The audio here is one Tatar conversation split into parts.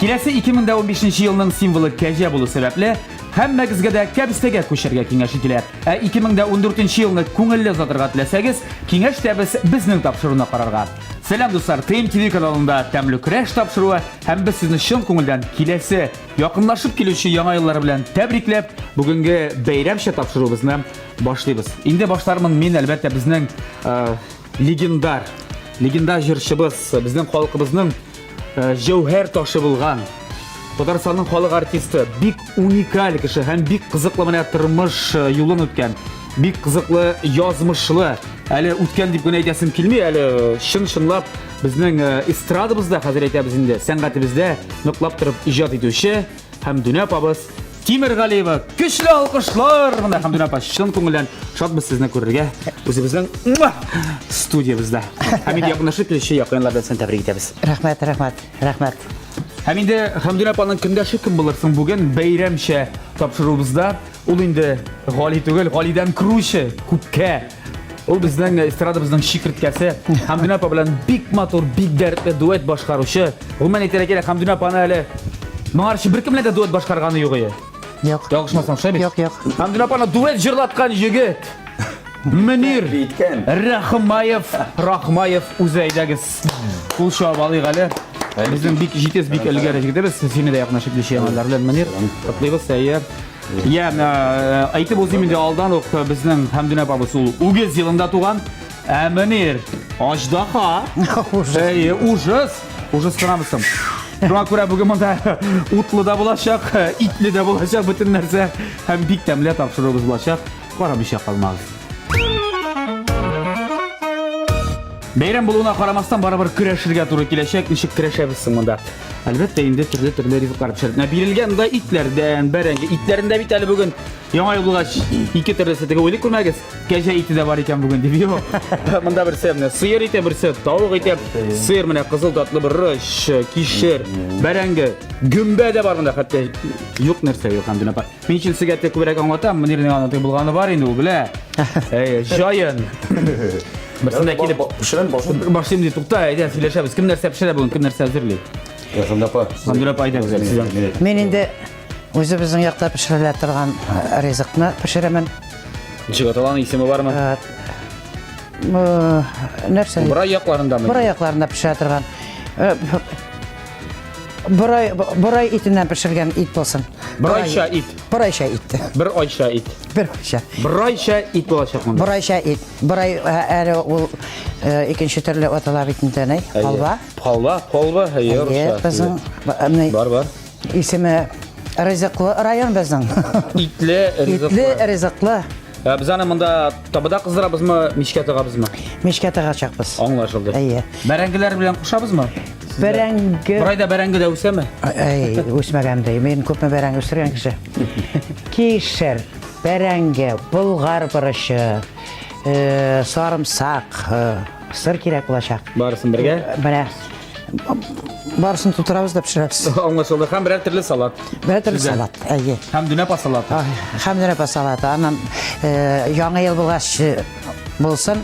Киләсе 2015 елның символы кәҗә булу сәбәпле, һәммәгезгә дә кәбестәгә күчәргә киңәш ителә. Ә 2014 елны күңелле озатырга теләсәгез, киңәш итәбез безнең тапшыруны карарга. Сәлам, дуслар! ТМТV каналында Тәмле көрәш тапшыруы һәм без сезне чын күңелдән киләсе якынлашып килүче яңа еллар белән тәбрикләп, бүгенге бәйрәмчә тапшыруыбызны башлыйбыз. Инде башлармын мин, әлбәттә, безнең э, легендар, легендар җырчыбыз, безнең халкыбызның э, җәүһәр ташы булган Татарстанның халык артисты, бик уникаль кеше һәм бик кызыклы менә тормыш э, юлын үткән, бик кызыклы язмышлы. Әле үткән дип кенә әйтәсем килми, әле чын-чынлап безнең э, эстрадабызда хәзер әйтәбез инде, сәнгатебездә ныклап торып иҗат итүче Хәмдүнә апабыз Тимергалиева. Көчле алкышлар! Менә Хәмдүнә апа, чын күңелдән шатбыз сезне күрергә. Үзебезнең студиябездә. Һәм инде якынлашып килүче якыннар белән сезне тәбрик итәбез. Рәхмәт, рәхмәт, рәхмәт. Һәм инде Хәмдүнә апаның көндәше кем булыр соң бүген бәйрәмчә тапшыруыбызда? Ул инде Гали түгел, Галидән круче, күпкә. Ул безнең эстрадабызның чикерткәсе. Хәмдүнә апа белән бик матур, бик дәртле дуэт башкаручы. Гомумән әйтергә кирәк, Хәмдүнә апаны әле моңарчы беркем белән дә дуэт башкарганы юк иде. Юк. Ялгышмасам, шулай бит? Юк, юк. Хәмдүнә апаны дуэт җырлаткан егет. Мөнир Рахмаев, Рахмаев үзе әйдәгез. Кул чабып алыйк әле. Безнең бик җитез, бик өлгер егетебез. Сине дә якынлашып килүче яңалар белән Мөнир. Котлыйбыз, әйе. Я, әйтеп узыйм инде алдан ук безнең Хәмдүнә апабыз ул үгез елында туган. Ә Мөнир аждаһа. Әйе, ужас. Ужас кынамы соң? Шуңа күрә бүген монда утлы да булачак, итле дә булачак бөтен нәрсә һәм бик тәмле тапшыруыбыз булачак. Карамыйча калмагыз. Бәйрәм булуына карамастан барыбер көрәшергә туры киләчәк. Ничек көрәшәбез соң монда? Әлбәттә, инде төрле-төрле ризыклар пешереп. Менә бирелгән монда итләрдән, бәрәңге. Итләрендә бит әле бүген яңа ел булгач, ике төрлесе теге уйлый күрмәгез. Кәҗә ите дә бар икән бүген дип. Юк. Монда берсе менә сыер ите, берсе тавык ите. Сыер менә кызыл татлы борыч, кишер, бәрәңге, гөмбә дә бар монда хәтта. Юк нәрсә юк, Хәмдүнә апа. Мин өчен сезгә тек күбрәк аңлатам, Мөнирнең аны теге булганы бар инде, ул белә. Әй, җаен. Берсендә килеп пешерәм башын. Башлыйм ди, тукта, әйдә сөйләшәбез. Кем нәрсә пешерә бүген, кем нәрсә әзерли? Хәмдә апа. Хәмдә апа, әйдә гүзәл, сездән. Мин инде үзебезнең якта пешерелә торган ризыкны пешерәмен. Ничек атала, аның исеме бармы? Нәрсә? Борай якларындамы? Борай якларында пешерә торган. Борай, борай итеннән пешергән ит булсын. Борайча ит. Борайча ит. Бер айча ит. Бер айча. Борайча ит булачак монда. Борайча ит. Борай э, әле ул э, икенче төрле атала бит инде, ни? Халва. Халва, халва, әйе, Әйе, безнең менә Бар, бар. Исеме Ризыклы район безнең. Итле, ризыклы. Итле, ризыклы. Ә без аны монда табада кыздырабызмы, мичкә тыгабызмы? Мичкә тыгачакбыз. Аңлашылды. Әйе. Бәрәңгеләр белән кушабызмы? Бәрәңге. Борайда бәрәңге дә үсәме? Әй, үсмәгән ди. Мин күпме бәрәңге үстергән кеше. Кишер, бәрәңге, болгар борычы, э, сарымсак, э, сыр кирәк булачак. Барысын бергә? Менә Барысын тутырабыз да пешерәбез. Аңлашылды. Һәм берәр төрле салат. Берәр төрле салат, әйе. Һәм дүнәпа салаты. Һәм дүнәпа салаты. Аннан э, яңа ел булгач э, булсын,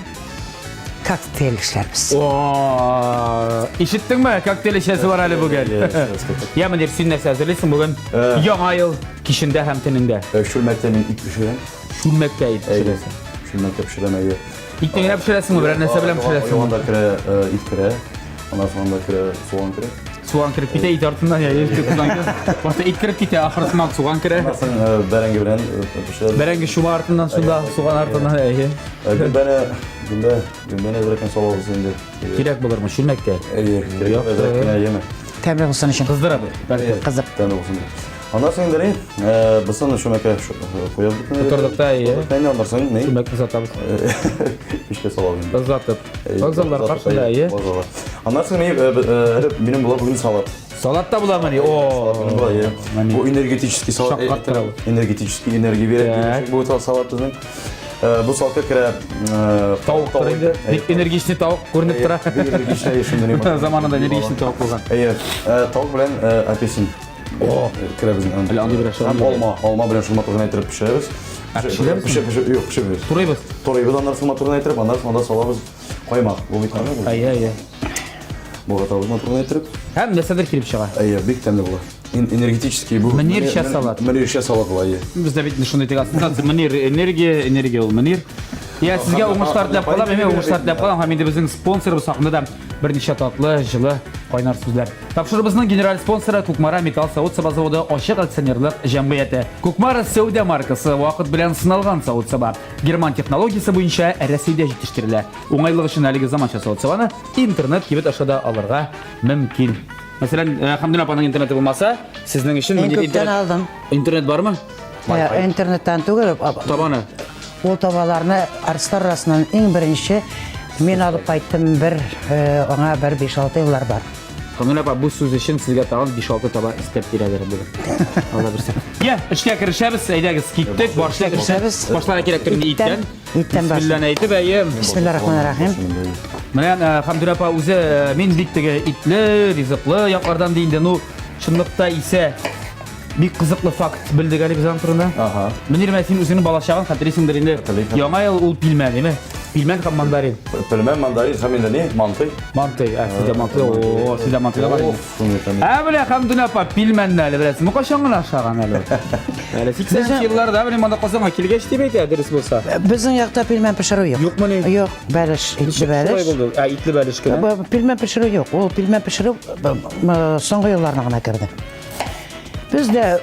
коктейль эшләрбез. О, ишеттеңме? Коктейль эчәсе бар әле бүген. Я, Мөнир, син нәрсә әзерлисең бүген? Э. Яңа ел кичендә һәм төнендә. Шүлмәктә мин ит пешерәм. Шүлмәктә ит пешерәсең. Шүлмәктә пешерәм, әйе. Итне генә пешерәсеңме, берәр нәрсә белән пешерәсеңме? Анда керә, ит керә. Аннан соң анда керә, суган керә. Суган кереп китә, ит артыннан, я, ит суган керә. Башта ит кереп китә, ахырсыннан суган керә. Аннан соң бәрәңге белән пешерәбез. Бәрәңге чума артыннан шунда, суган артыннан, әйе. Гөмбәне, гөмбә, гөмбәне әзрәк кенә салабыз инде. Кирәк булырмы чүлмәктә? Әйе, кирәк әзрәк кенә, әйеме? Тәмле булсын өчен. Кыздырабыз. Кыздырып. Тәмле булсын. Аннан соң инде ни, бысын чүмәккә куябыз бит. Тутырдык та, әйе. Тутырдык та инде, аннан соң ни? Чүмәкне озатабыз. Мичкә салабыз инде. Озатып. Вокзаллар каршында, әйе. Вокзаллар. Аннан соң ни, әле минем була бүген салат. Салат та буламыни? О! Салат була, әйе. Бу энергетический салат. Шаккаттыра. Энергетический энергия бирә. Бу салат безнең. Бу салатка керә тавык тора инде. Бик энергичный тавык күренеп тора. Бик энергичный, шундый. Заманында энергичный тавык булган. Әйе. Тавык белән апельсин. О, керә безнең. Әле андый бер ашаган. Һәм алма, алма белән шул матур гына итеп пешерәбез. Ә пешерәбез? Пешер, пешер, юк, пешермибез. Турыйбыз. Турыйбыз, аннары шул матур гына итеп, аннары анда салабыз каймак. Бу бит каймак. Әйе, әйе. Болгатабыз матур гына иттереп. Һәм нәрсәдер килеп чыга. Әйе, бик тәмле була. Энергетический бу. Мөнирчә салат. Мөнирчә салат була, әйе. Бездә бит шундый теге ассоциация Мөнир энергия, энергия ул Мөнир. Я сезгә уңышлар теләп калам, әмма уңышлар теләп калам һәм инде безнең спонсорыбыз хакында да берничә татлы, җылы, кайнар сүзләр. Тапшыруыбызның генераль спонсоры Кукмара металл савыт-саба заводы ачык акционерлык җәмгыяте. Кукмара сәүдә маркасы вакыт белән сыналган савыт-саба. Герман технологиясе буенча Рәсәйдә җитештерелә. Уңайлык өчен әлеге заманча савыт-сабаны интернет кибет аша да алырга мөмкин. Мәсәлән, э, Хәмдүнә апаның интернеты булмаса, сезнең өчен Мин күптән алдым. Интернет бармы? Э, интернеттан түгел. Табаны. Ул табаларны артистлар арасыннан иң беренче мин алып кайттым бер э, аңа бер 5-6 еллар бар. Хәмдүнә апа, бу сүз өчен сезгә тагын 5-6 таба өстәп бирәләр бүген. Алла бирсә. Я, эшкә керешәбез, әйдәгез, киттек, башлап керешәбез. Башларга кирәктер инде иттән. Иттән баш. Бисмилләне әйтеп, әйе. Бисмиллахиррахманиррахим. Менә э, Хәмдүнә апа үзе э, мин бик теге итле, ризыклы яклардан ди инде. Ну, чынлыкта исә бик кызыклы факт белдек әле без аның турында. Ага. Мөнир, менә син үзеңнең балачагын хәтерлисеңдер инде. Хәтерлим. Яңа ел ул пилмән, әйме? Пилмән һәм мандарин. Пелмән, мандарин һәм инде ни? Мантый. Мантый, ә, сездә мантый, о, сездә мантый да бар инде. Оф, шундый тәмле. Ә менә Хәмдүнә апа пилмәнне әле беләсеңме, кайчан гына ашаган әле ул? Әле 80 елларда менә монда Казанга килгәч дип әйтә, дөрес булса. Безнең якта пилмән пешерү юк. Юкмыни? Юк, бәлеш, итле Ничек шулай бәлеш. булды? Ә, итле бәлеш кенә. Б- Пилмән пешерү юк. Ул пилмән пешерү б- м, соңгы елларны гына керде. Бездә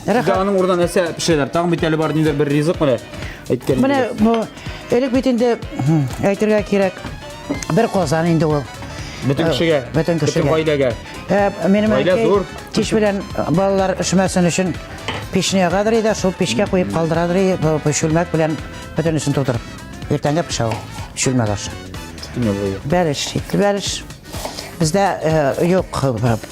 Бездә рәхәт. аның урынына нәрсә пешерәләр? Тагын бит әле бар нидер бер ризык менә. Әйткән. Менә бу элек бит инде әйтергә кирәк, бер казан инде ул. Бөтен кешегә. Бөтен кешегә. Бөтен гаиләгә. Э, Минем Гаилә әнкәй зур. кич белән балалар өшмәсен өчен печне ягадыр иде, шул печкә куеп калдырадыр иде, бу чүлмәк белән бөтенесен тутырып. Иртәнгә пешә ул чүлмәк ашы. Бәлеш, итле бәлеш. Бездә э, юк,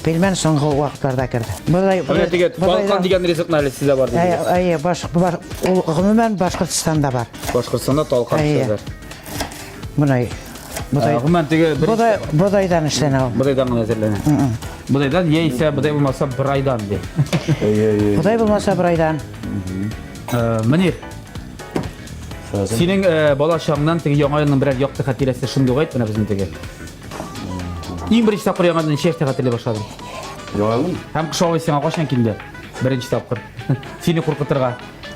пельмән соңгы вакытларда керде. Бодай, Менә теге балкан дигән ризыкны әле сездә бар Әйе, дидегез. әйе, баш, баш, ул гомумән Башкортстанда бар. Башкортстанда талкан Әйе. пешерәләр. Бодай. Бодай. Ә, Гомумән теге бер Бодай, бодайдан эшләнә ул. бодайдан гына әзерләнә. Бодайдан яисә бодай булмаса бер айдан ди. Әйе, әйе. Бодай булмаса бер айдан. Э, Мөнир, синең э, бала чагыңнан теге яңа елның берәр якты хатирәсе шундый ук әйт менә безнең теге. Иң беренче тапкыр яңа елны ничә яшьтә хәтерли башладың? Яңа елның? Һәм Кыш абый сиңа кайчан килде? Беренче тапкыр. Сине куркытырга,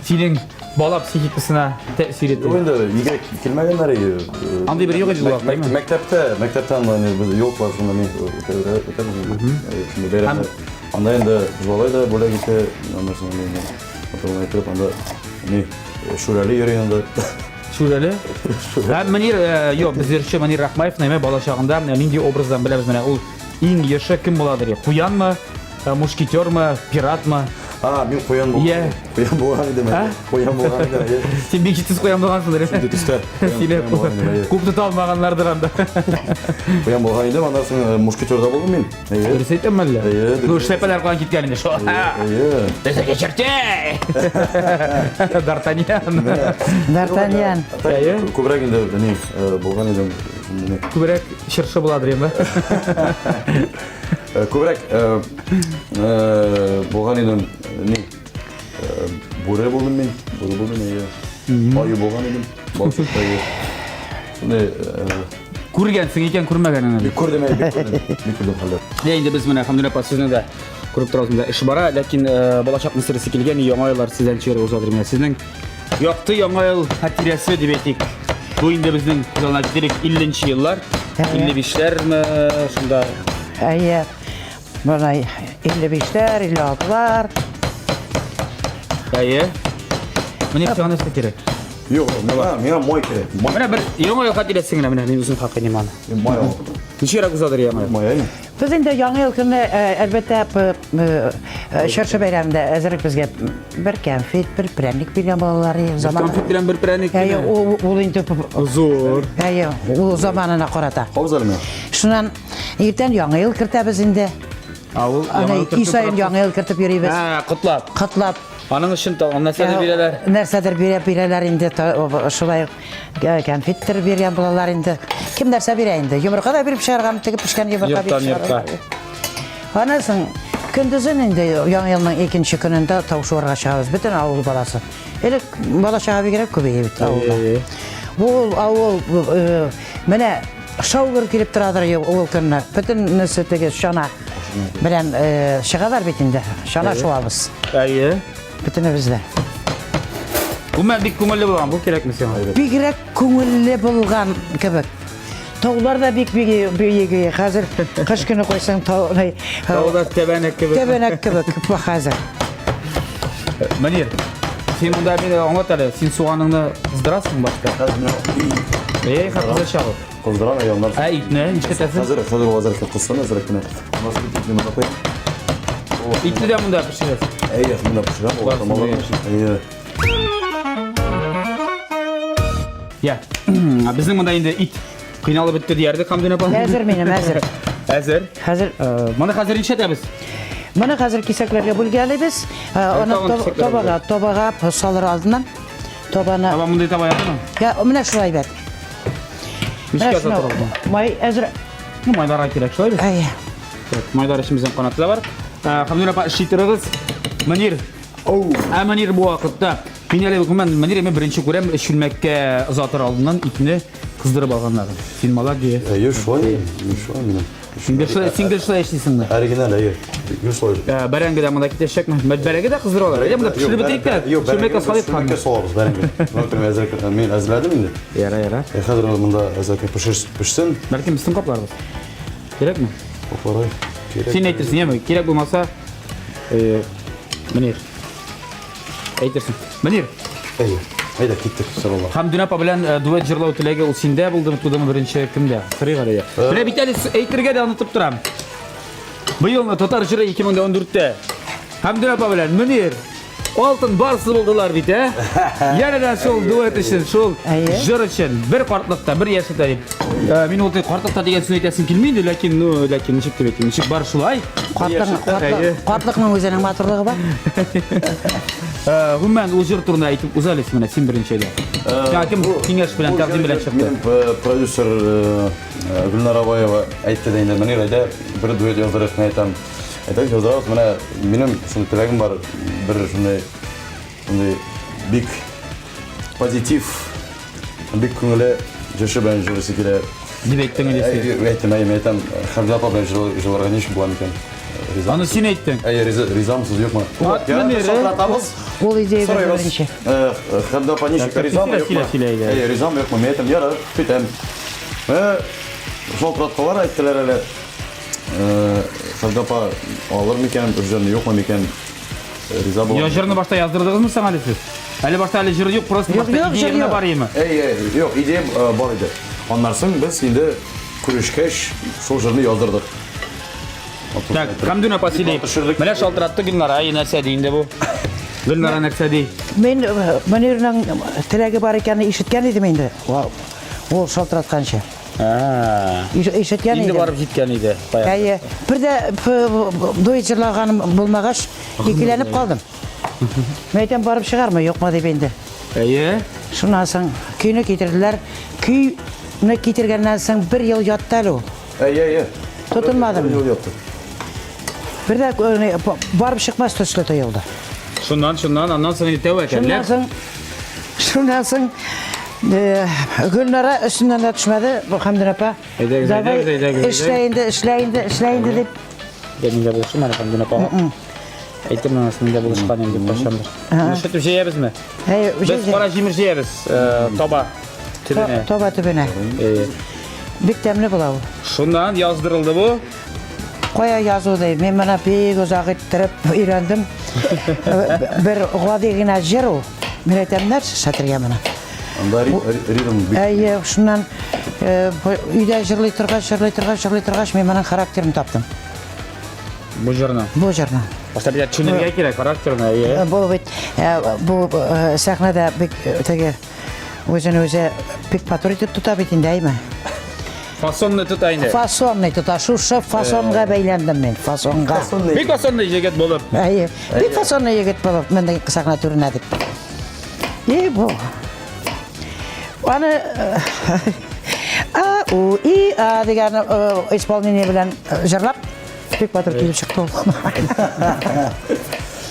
синең бала психикасына тәэсир Юк итте. инде, өйгә килмәгәннәр иде. Андый бер юк иде ул вакытта, әйме? Мәктәптә, мәктәптә анда инде без юллар шунда мин үтәбез инде. Шундый бәйрәмнәр. Анда инде без болай да бүләк итә, аннан соң инде матур итеп анда ни Шүрәле йөри анда. Шүрәле? Һәм Мөнир, э, юк, без җырчы Мөнир Рахмаевны әмма бала чагында менә нинди образдан беләбез менә ул иң еш кем буладыр? Куянмы, э, мушкетермы, пиратмы? А, мин куян булган. Иә. Куян булган идем. А? Куян булган идем. Иә. Син бик җитез куян булгансыңдыр. Шундый төстә. Куян- Сине куян булган идем, әйе. күп тота алмаганнардыр анда. Куян булган идем, аннан соң э, мушкетерда булдым мин. Әйе. Дөрес әйтәм әллә? Әйе, дөрес. Ну, эшләпәләр каян киткән инде шул. Әйе. Безгә чертей! Д'Артаньян. Д'Артаньян. Әйе. Күбрәк инде ни э, булган идем. шундый ни. Күбрәк чыршы буладыр инде. Э, Күбрәк э, э, булган идем ни э, бүре булдым мин. Бүре булдым, әйе. Аю булган идем. Балчыкта, әйе. Шундый э, Күргәнсең икән, күрмәгәнең әле. бик күрдем, әйе, бик күрдем. Бик күрдем хәлләр. Ә инде без менә Хәмдүнә апа сезнең дә күреп торабыз монда эш бара, ләкин э, балачакның сересе килгән, яңа еллар сездән чыгып узадыр менә. Сезнең якты яңа ел хатирәсе дип әйтик. Бу инде безнең күз алдына китерик 50 еллар, Әйе. 55-ләрме шунда. Әйе. Менә 55-ләр, 56-лар. Әйе. Менә сиңа нәрсә кирәк? Юк, миңа миңа май кирәк. Май, Менә бер яңа ел хатирәсе генә менә мин үзем хакы аны. май ал. Ничегрәк узадыр яңа ел? Май әйе. Без инде яңа ел көне э, әлбәттә п- э, э, чыршы бәйрәмендә әзерлек безгә бер кәнфит, бер прәнник биргән балалар э, заман. Конфет белән бер прәник. Әйе, кенә. ул ул инде п- Зур. Әйе, ул заманына карата. Кабыз әле миңа. Шуннан иртән яңа ел кертәбез инде. А ул Аны яңа ел өй саен яңа ел кертеп йөрибез. Ә, котлап. Котлап. Аның өчен тагын нәрсәдер бирәләр? Нәрсәдер бирә бирәләр инде та- о- шулай ук э, конфеттер биргән булалар инде. Кем нәрсә бирә инде? Йомырка да биреп чыгарган, теге пешкән йомырка Йорттан биреп йортка. чыгарган. Аннан соң көндезен инде яңа елның икенче көнендә тау шуарга чыгабыз. Бөтен авыл баласы. Элек бала чага бигрәк күбәя бит авылда. Әйе. Ул авыл э, менә Шау-гөр килеп торадыр ул көнне. Бөтенесе теге чана белән чыгалар бит инде. Чана шуабыз. Әйе. Бөтенебез дә. Гомумән бик күңелле булган, бу кирәкме сиңа? Бигрәк күңелле булган кебек. Таулар да бик биек. Хәзер кыш көне куйсаң, тау, Таулар тәбәнәк кебек. Тәбәнәк кебек хәзер. Мөнир, син монда мине аңлат әле, син суганыңны кыздырасың башта. Хәзер менә. Эй, кыздырачак ул. Кыздырам, әй, аннан. Ә итне нишләтәсең? Хәзер, хәзер ул әзрәк кызсын, әзрәк кенә. Аннан соң итне монда куям. Итне дә монда пешерәсең. Әй, монда пешерәм, ул тамалар. Әйе. Я, безнең монда инде ит кыйналып бетте диярлек, Хамдин апа. Әзер минем, әзер. Әзер. Хәзер. Моны хәзер нишләтәбез? Моны хәзер кисәкләргә бүлгәлибез. Аны табага, табага салыр алдыннан. Табаны. Таба мондый таба ярыймы? Я, менә шулай бит. Ничек яза Май әзер. Ну, майларга кирәк, шулай бит? Әйе. Так, майлар эчемездән канаты да бар. Хамдин апа, эшли торыгыз. Мөнир. Ә Мөнир бу вакытта мин әле гомумән Мөнир мин беренче күрәм чүлмәккә озатыр алдыннан итне кыздырып алганнарын. Син молодец. Әйе, шулай, шулай минем. Син гел шулай, син гел шулай эшлисеңме? Оригиналь, әйе. Гел шулай. Бәрәңге дә монда китәчәкме? Бәрәңге дә кыздырып алар. Әйдә монда пешереп бетерик тә. Чүлмәккә салыйк Чүлмәккә салабыз бәрәңге. Моны әзрәк мин әзерләдем инде. Яра, яра. Хәзер монда әзрәк пешсен. Бәлкем өстен капларбыз. Кирәкме? Капларга кирәк. Син әйтерсең, яме? Кирәк булмаса, Мөнир. Әйтерсең. Мөнир. Әйе. Әйдә, киттек, соралар. Хәмдүнә апа белән дуэт җырлау теләге ул синдә булдымы, тудымы беренче кемдә? Сорыйк әле. Менә бит әле әйтергә дә онытып торам. Быелны татар җыры 2014-тә. Хәмдүнә апа белән Мөнир Алтын барсы булдылар бит, ә? Янә дә шул дуэт өчен, шул җыр өчен бер картлыкта, бер яшьлектә дип. Мин ул картлыкта дигән сүзне әйтәсем килми инде, ләкин, ну, ләкин ничек дип әйтим, ничек бар шулай. Картлыкның үзенең матурлыгы бар. Гомумән, ул җыр турында әйтеп уза әле менә син беренче әйдә. Сиңа кем киңәш белән, тәкъдим белән чыкты? Минем продюсер Гөлнара Абаева әйтте дә инде, Мөнир, әйдә бер дуэт яздырыйк, мин әйтәм. Әйдәгез яздырабыз, менә минем шундый теләгем бар, бер шундый шундый бик позитив, бик күңелле җырчы белән җырлыйсы килә. Дип әйттең инде син. Әйттем, әйе, мин әйтәм, Хәмзә апа белән җырларга ничек була микән? Риза. Аны син әйттең. Әйе, риза, ризамсыз, юкмы? Шалтыратабыз. Ул идея беренче. Хәмзә апа ничек, ризамы, юкмы? Әйе, ризамы, юкмы? Мин әйтәм, ярар, көтәм. Шалтыраткалар, әйттеләр әле. Хәмзә апа алыр микән, җырны юкмы микән? Риза була. Йо, җырны башта яздырдыгызмы соң әле сез? Әле башта әле җыр юк, просто Юк, башта юк, идея җыр генә юк. бар име? Әй, әй, юк, идея бар иде. Аннан соң без инде күрешкәч, шул җырны яздырдык. Так, Хәмдүн апа сөйли. Төшердек. Менә шалтыратты Гөлнара, әй, нәрсә ди инде бу? Гөлнара нәрсә ди? Мин Мөнирнең теләге бар икәнен ишеткән идем инде. Ул шалтыратканчы. Ишеткән Инде идем. барып җиткән иде. Әйе. Бер дә дуэт җырлаганым булмагач, икеләнеп калдым. Мин әйтәм, барып чыгармы, юкмы дип инде. Әйе. Шуннан соң көйне китерделәр. Көйне китергәннән соң бер ел ятты әле ул. Әйе, әйе. Тотынмадым. Бер ел ятты. Бер дә барып чыкмас төсле тоелды. Шуннан, шуннан, аннан соң инде тәвәккәлләп. Шуннан соң, шуннан соң Гөлнара өстеннән дә төшмәде, бу Хәмдүн апа. Әйдәгез, Давай, әйдәгез, әйдәгез, эшлә инде, эшлә инде, эшлә инде дип. Я мин дә булышым әле Хәмдүн апага. Әйтем миңа, мин дә булышкан инде кайчандыр. Нишләтеп җәябезме? Әй, Без кара җимеш җәябез, таба төбенә. Таба төбенә. Бик тәмле була ул. Шуннан яздырылды бу. Кая язу ди? Мин моны бик озак иттереп өйрәндем. Бер гади генә җыр ул. Мин әйтәм, нәрсә эшләтергә моны? Анда ритм бик. Әйе, шуннан өйдә җырлый торгач, җырлый торгач, җырлый торгач, мин моның характерын таптым. Бу җырны. Бу җырны. Башта бит төшенергә кирәк характерны, әйе. Бу бит бу сәхнәдә бик теге үзен үзе бик матур итеп тота бит инде, әйме? Фасонны тота инде. Фасонный тота. Шушы фасонга бәйләндем мин, фасонга. Бик фасонный егет булып. Әйе, бик фасонный егет булып, менде сәхнә түренә дип. И бу. Аны А, У, И, А дигән исполнение белән җырлап, бик матур килеп чыкты ул.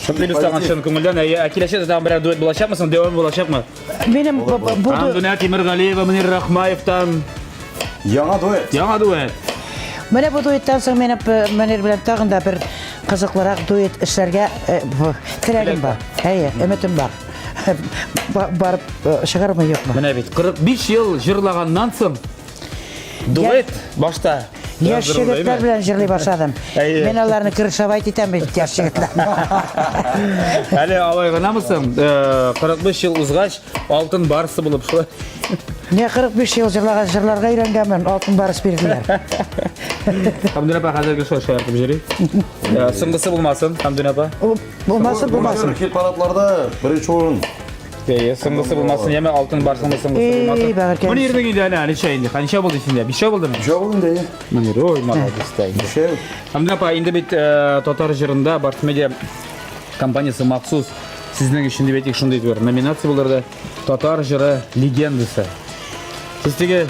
Шундый тагын чын күңелдән. Әйе, ә киләчәктә тагын берәр дуэт булачакмы соң, дәвам булачакмы? Минем бу Андуна Тимиргалиева, Мөнир Рахмаевтан. Яңа дуэт. Яңа дуэт. Менә бу дуэттан соң минем Мөнир белән тагын да бер кызыклырак дуэт эшләргә теләгем бар. Әйе, өметем бар. Барып чыгармы, юкмы? Менә бит 45 ел җырлаганнан соң дуэт башта. Яшь егетләр белән җырлый башладым. Мин аларны крышевать итәм бит, яшь егетләр. Әле алай гынамы соң? 45 ел узгач, алтын барсы булып шулай. Не 45 ел җырлаган җырларга өйрәнгәнмен, алтын барс бирделәр. Хәмдүнә апа хәзерге шулай шаяртып йөри. Соңгысы булмасын, Хәмдүнә апа. Булмасын, булмасын. Хит парадларда беренче урын. Әйе, соңгысы булмасын, яме алтын барсыңмы соңгысы Эй, булмасын. бәгырькәем. Мөнирнең инде әнә ничә инде? Ничә булды синдә? Бишәү булдымы? Бишәү булды инде, әйе. Мөнир, ой, молодец та инде. Бишәү. Хәмдүнә апа, инде бит э, татар җырында Барс Медиа компаниясе махсус сезнең өчен дип әйтик шундый бер номинация булдырды. Татар җыры легендасы. Сез теге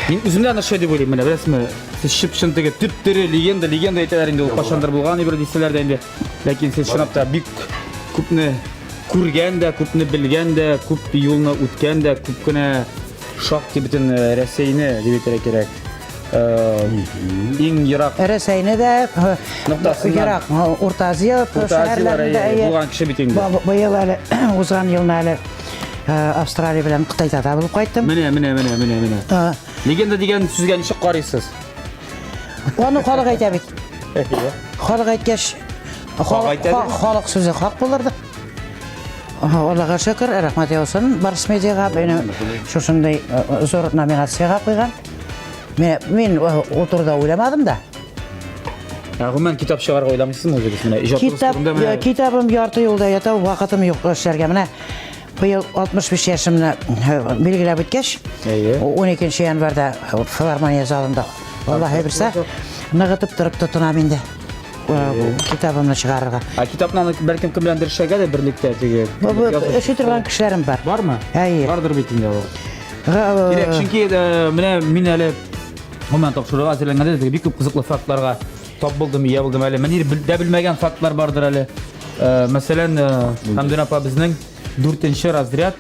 мин үзем дә аны шулай дип уйлыйм, менә беләсезме? Сез чып-чын теге төп-тере легенда, легенда әйтәләр инде ул кайчандыр булган әйбер дисәләр дә инде. Ләкин сез чынлап та бик күпне күргән дә, күпне белгән дә, күп юлны үткән дә, күп кенә шактый бөтен э, Рәсәйне дип әйтергә кирәк. Э, иң ерак Рәсәйне дә, э, Ноктасыннан. ерак Урта Азия Урта Азияләр, шәһәрләрендә, әйе, әйе. булган кеше бит инде. Быел әле, узган елны әле Австралия белән Кытайда да булып кайттым. Менә, менә, менә, менә, менә. Легенда дигән сүзгә ничек карыйсыз? Аны халык әйтә бит. Халык әйткәч, халык сүзе хак булыр да. Аллага шөкер, рәхмәт яусын Барс медиага мине шушындый э, зур номинациягә куйган. Мен, мин э, ул турыда уйламадым да. Ә гомумән китап чыгарырга уйламыйсызмы үзегез менә иҗатыгыз Китап, турында менә э, китабым ярты юлда ята, вакытым юк эшләргә. Менә быел 65 яшемне билгеләп үткәч, Әйе. 12 январьда филармония залында Аллаһ бирсә, ныгытып торып тотынам инде китабымны чыгарырга. Ә китапны аны бәлкем кем беләндер эшләргә дә берлектә теге. Эшли торган кешеләрем бар. Бармы? Әйе. Бардыр бит инде ул. Кирәк, чөнки менә мин әле гомумән тапшыруга әзерләнгәндә дә бик күп кызыклы фактларга тап булдым, ия булдым әле. Мөнир дә белмәгән фактлар бардыр әле. Мәсәлән, Хәмдүнә апа безнең дүртенче разряд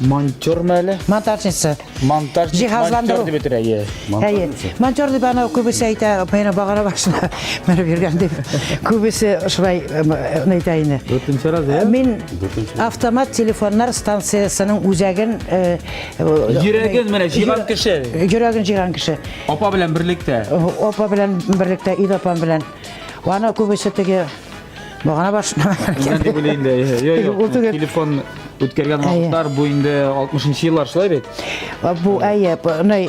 монтермы әле? Монтажница. Монтажник, Җиһазландыру. монтер дип әйтергә, әйе. Әйе. Монтер дип аны күбесе әйтә, менә багана башына менеп йөргән дип. Күбесе шулай әйтә инде. Дүртенче разряд. Мин автомат телефоннар станциясенең үзәген Йөрәген менә җыйган кеше. Йөрәген җыйган кеше. Апа белән берлектә. Апа белән берлектә, ид апам белән. Аны күбесе теге багана башына Менә дип уйлый инде. Юк, юк. Ул түгел. Телефон үткәргән вакытлар бу инде 60 еллар шулай бит? Бу әйе, ни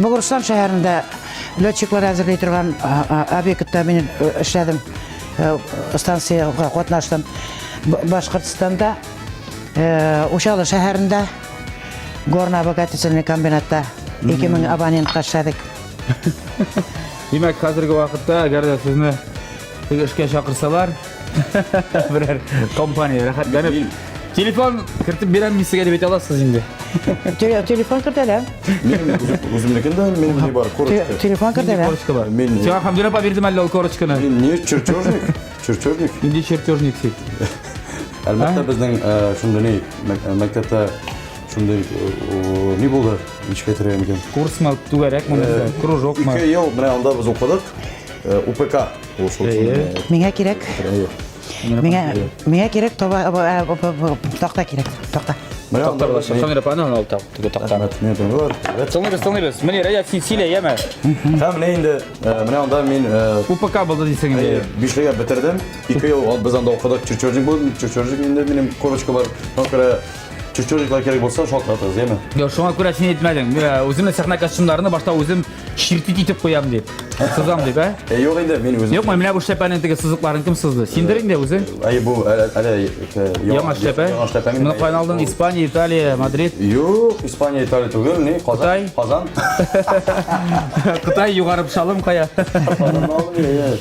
Богырстан шәһәрендә летчиклар әзерли торган объектта мин эшләдем, станциягә катнаштым. Башкортстанда Учалы шәһәрендә горно-обогатительный комбинатта 2000 абонентка эшләдек. Димәк, хәзерге вакытта, әгәр дә сезне теге эшкә чакырсалар, берәр компания рәхәтләнеп телефон кертеп бирәм мин сезгә дип әйтә аласыз инде. Телефон кертәләр. Минем үземнекен дә минем ни бар, корочка. Телефон кертәләр. Корочка бар. Мин Сиңа Хәмдүнә апа бирдем әллә ул корочканы. Мин не чертежник? Чертежник. Нинди чертежник син? Әлбәттә, безнең шундый ни мәктәптә шундый ни булды? Ничек әйтергә мөмкин? Курсмы, түгәрәкме, нәрсә? Кружокмы? Ике ел менә анда без укыдык. УПК. Ул шул. Миңа кирәк. Миңа миңа кирәк таба такта кирәк. Такта. Такта булачак. Самир апа, аны ал теге тактаны. Тыңлыйбыз, тыңлыйбыз. Менә Рәҗәп, син сөйлә, яме. Һәм менә инде менә анда мин УПК булды дисең инде. Бишлегә бетердем. Ике ел без анда укыдык, чертежник булдым. Чертежник инде минем корочка бар. Шуңа күрә чертежниклар кирәк булса, шалтыратыгыз, яме. Юк, шуңа күрә син әйтмәдең. Үземнең сәхнә костюмнарны башта үзем чертить итеп куям дип. Сызам дип, ә? Э, юк инде, мин үзем. Юкмы, менә бу шляпәнең теге сызыкларын кем сызды? Синдер инде үзең. Әй, бу әле яңа шляпә. Яңа шляпә. Моны каян алдың? Испания, Италия, Мадрид? Юк, Испания, Италия түгел, ни, Казан. Казан. Кытай югары пшалым кая? Казаннан алдым, иә.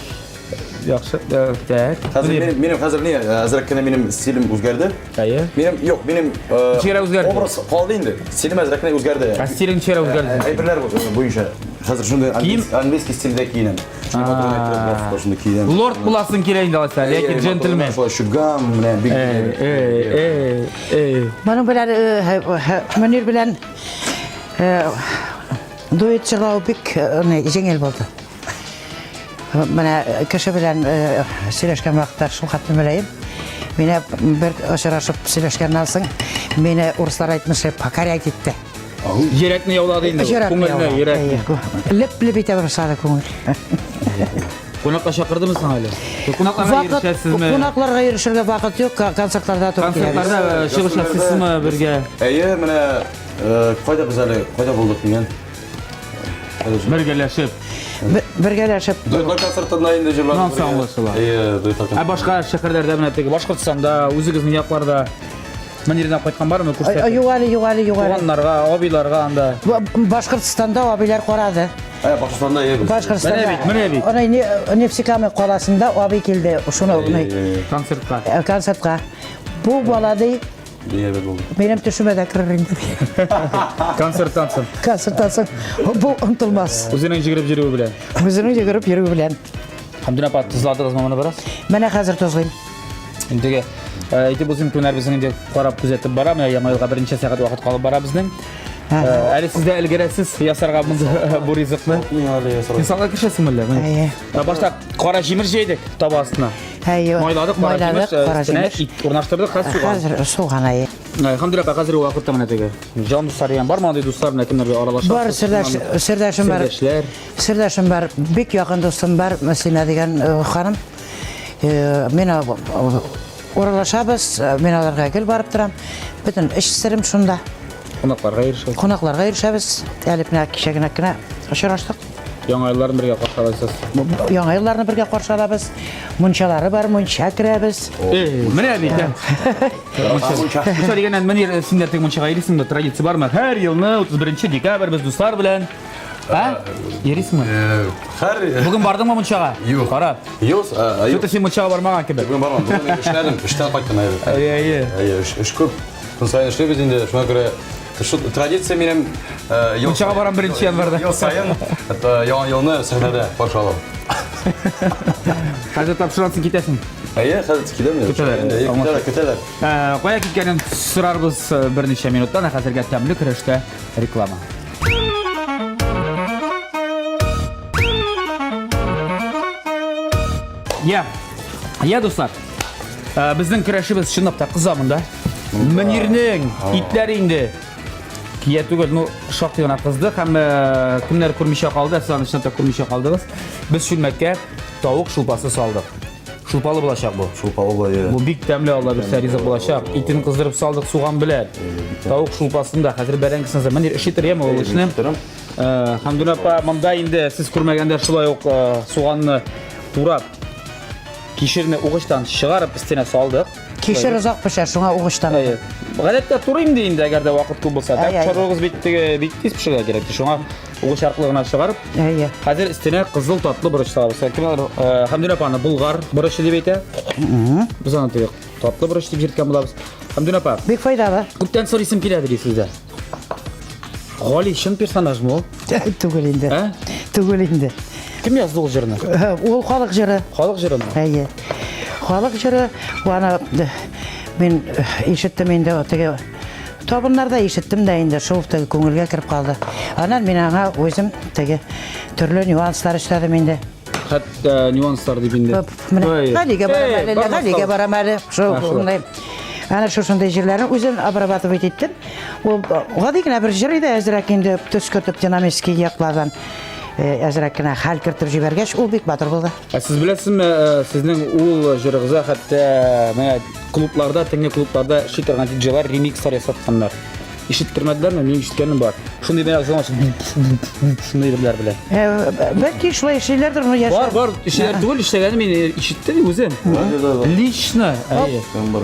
Яхшы. Э, так. Хәзер минем, минем хәзер ни, әзрәк кенә минем стилем үзгәрде. Әйе. Минем, юк, минем Ничегрәк үзгәрде? Образ калды инде. Стилем әзрәк кенә үзгәрде. Ә стилең ничегрәк үзгәрде? Әйберләр буенча. Хәзер шундый английский стильдә киенәм. Шундый киенәм. Лорд буласың килә инде алайса, ләкин джентльмен. Шулай шугам, менә бик. Э, э, э. Моның белән Мөнир белән. Дуэт җырлау бик э, җиңел булды. Менә э, кеше белән э, сөйләшкән вакытта шул хәтле мөлаем. Мине бер очрашып сөйләшкәннән соң, мине урыслар әйтмешли покорять итте. Йөрәкне яулады инде. Күңелне, йөрәкне. Леп-леп итә башлады күңел. Кунакка чакырдымы соң әле? Кунакларга йөрешәсезме? Кунакларга йөрешергә вакыт юк, концертларда туры киләбез. Концертларда чыгыш ясыйсызмы бергә? Әйе, менә кайда без әле, кайда булдык дигән? Бергәләшеп. Бергәләшеп. Дуэтлар концертында инде җырладык. Моннан соң аңлашыла. Әйе, дуэтлар. Ә башка шәһәрләрдә менә теге Башкортстанда, үзегезнең якларда Менирдән кайткан бармы күрсәтеп? Юк әле, юк әле, юк әле. Туганнарга, абыйларга анда. Башкортстанда абыйлар карады. Ә, Башкортстанда әйе. Башкортстанда. Менә бит, менә бит. Аны Нефтекама каласында абый килде, шуны концертка. Концертка. Бу бала ди, Әйбәт булды. Минем төшемә дә керер инде. Концерттан соң. Концерттан соң бу онытылмас. Үзенең йөгереп йөрүе белән. Үзенең йөгереп йөрүе белән. Хәмдүнә апа, тозладыгызмы моны бераз? Менә хәзер тозлыйм. Инде әйтеп узыйм, кемнәр безнең инде карап күзәтеп бара, менә яңа елга берничә сәгать вакыт калып бара безнең. Әле сез дә өлгерәсез ясарга монда бу ризыкны. Син салга кешесеңме әллә? Әйе. Башта кара җимеш җәйдек таба астына. Әйе. Майладык, кара җимеш, кара җимеш. Ит урнаштырдык, хәзер суган. Хәзер суган әйе. Әлхәмдүлилләһ, хәзерге вакытта менә теге җан дуслар дигән бармы андый дуслар менә кемнәр белән аралашасыз? Бар, сердәш, сердәшем бар. Сердәшләр. Сердәшем бар, бик якын дустым бар, Мөслимә дигән ханым. Мин аралашабыз, мин аларга гел барып торам. Бөтен эш серем шунда. Кунакларга йөрешәбез. Кунакларга йөрешәбез. Әле менә кичә генә кенә очраштык. Яңа елларны бергә каршы аласыз. Яңа елларны бергә каршы алабыз. Мунчалары бар, мунча керәбез. Менә бит. Мунча. Мунча дигәннән, Мөнир, син дә теге мунчага йөрисеңме? Традиция бармы? Һәр елны 31 декабрь без дуслар белән. А? Йөрисеңме? Хәр Бүген бардыңмы мунчага? Юк. Кара. Юк, юк. Син мунчага бармаган кебек. Бүген бармадым. Бүген эшләдем, эштән кайттым әле. Әйе, әйе. Әйе, эш күп. Көн саен эшлибез инде, шуңа күрә шул традиция минем ел Мунчага барам беренче январьда. Ел саен яңа елны сәхнәдә каршы алам. Хәзер тапшырасың, китәсең. Әйе, хәзер китәм. Көтәләр. Көтәләр, көтәләр. Кая киткәнен сорарбыз берничә минуттан, ә хәзергә тәмле көрәштә реклама. Я, я, дуслар, безнең көрәшебез чынлап та кыза монда. Мөнирнең итләре инде кия түгел, ну, шактый гына кызды һәм кемнәр күрмичә калды, сез аны чынлап та күрмичә калдыгыз. Без чүлмәккә тавык шулпасы салдык. Шулпалы булачак бу. Шулпалы була, иә. Бу бик тәмле, Алла бирсә, ризык булачак. Итен кыздырып салдык суган белән. Тавык шулпасын да хәзер бәрәңгесен дә. Мөнир эш итер, яме ул эшне. Хәмдүнә апа, монда инде сез күрмәгәндә шулай ук суганны турап, кишерне угычтан чыгарып өстенә салдык. Кишер озак пешә, шуңа угычтан. Әйе. Гадәттә турыйм ди инде, әгәр дә вакыт күп булса. Так чорыгыз бит теге бик тиз пешергә кирәк. Шуңа угыч аркылы гына чыгарып. Әйе. Хәзер өстенә кызыл татлы борыч салабыз. Кемнәр Хәмдүнә апаны болгар борычы дип әйтә. Без аны теге татлы борыч дип йөрткән булабыз. Хәмдүнә апа. Бик файдалы. Күптән сорыйсым килә ди сездә. Гали чын персонажмы ул? Түгел инде. Ә? Түгел инде. Кем язды ул җырны? Ул халык җыры. Халык җырымы? Әйе. Халык җыры, аны мин ишеттем инде теге табыннарда ишеттем дә инде, шул теге күңелгә кереп калды. Аннан мин аңа үзем теге төрле нюанслар эшләдем инде. Хәтта нюанслар дип инде. Менә Галигә барам әле, Галигә барам әле. Шул шундай. Әнә шушындай җирләрен үзем обрабатывать иттем. Ул гади генә бер җыр иде, әзрәк инде төс кертеп динамический яклардан әзрәк кенә хәл кертеп җибәргәч, ул бик батыр булды. Ә сез беләсезме, сезнең ул җырыгызга хәтта менә клубларда, төнге клубларда эшли торган диджейлар ремикслар ясатканнар. Ишеттермәделәрме? Мин ишеткәнем бар. Шундый менә зона шундый әйберләр белән. Бәлки шулай эшлиләрдер, но яшь. Бар, бар, эшләр түгел, эшләгәнне мин ишеттем үзем. Лично. Әйе. Бар,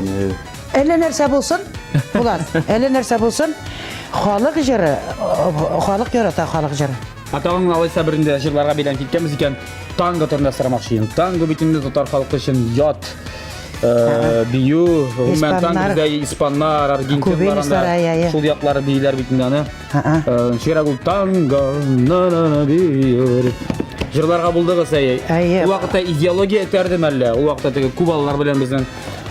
Әллә нәрсә булсын, Булат, әллә нәрсә булсын, халык җыры, халык ярата халык җыры. Ә тагын алайса бер инде җырларга бәйләнеп киткәнбез икән, танго турында сорамакчы идем. Танго бит инде татар халкы өчен ят бию, гомумән танго бездә испаннар, аргентиннар анда шул яклары бииләр бит инде аны. Ничегрәк ул танго, на-на-на бию. Җырларга булдыгыз, әйе. Әйе. Ул вакытта идеология этәрде мәллә? Ул вакытта теге кубалылар белән безнең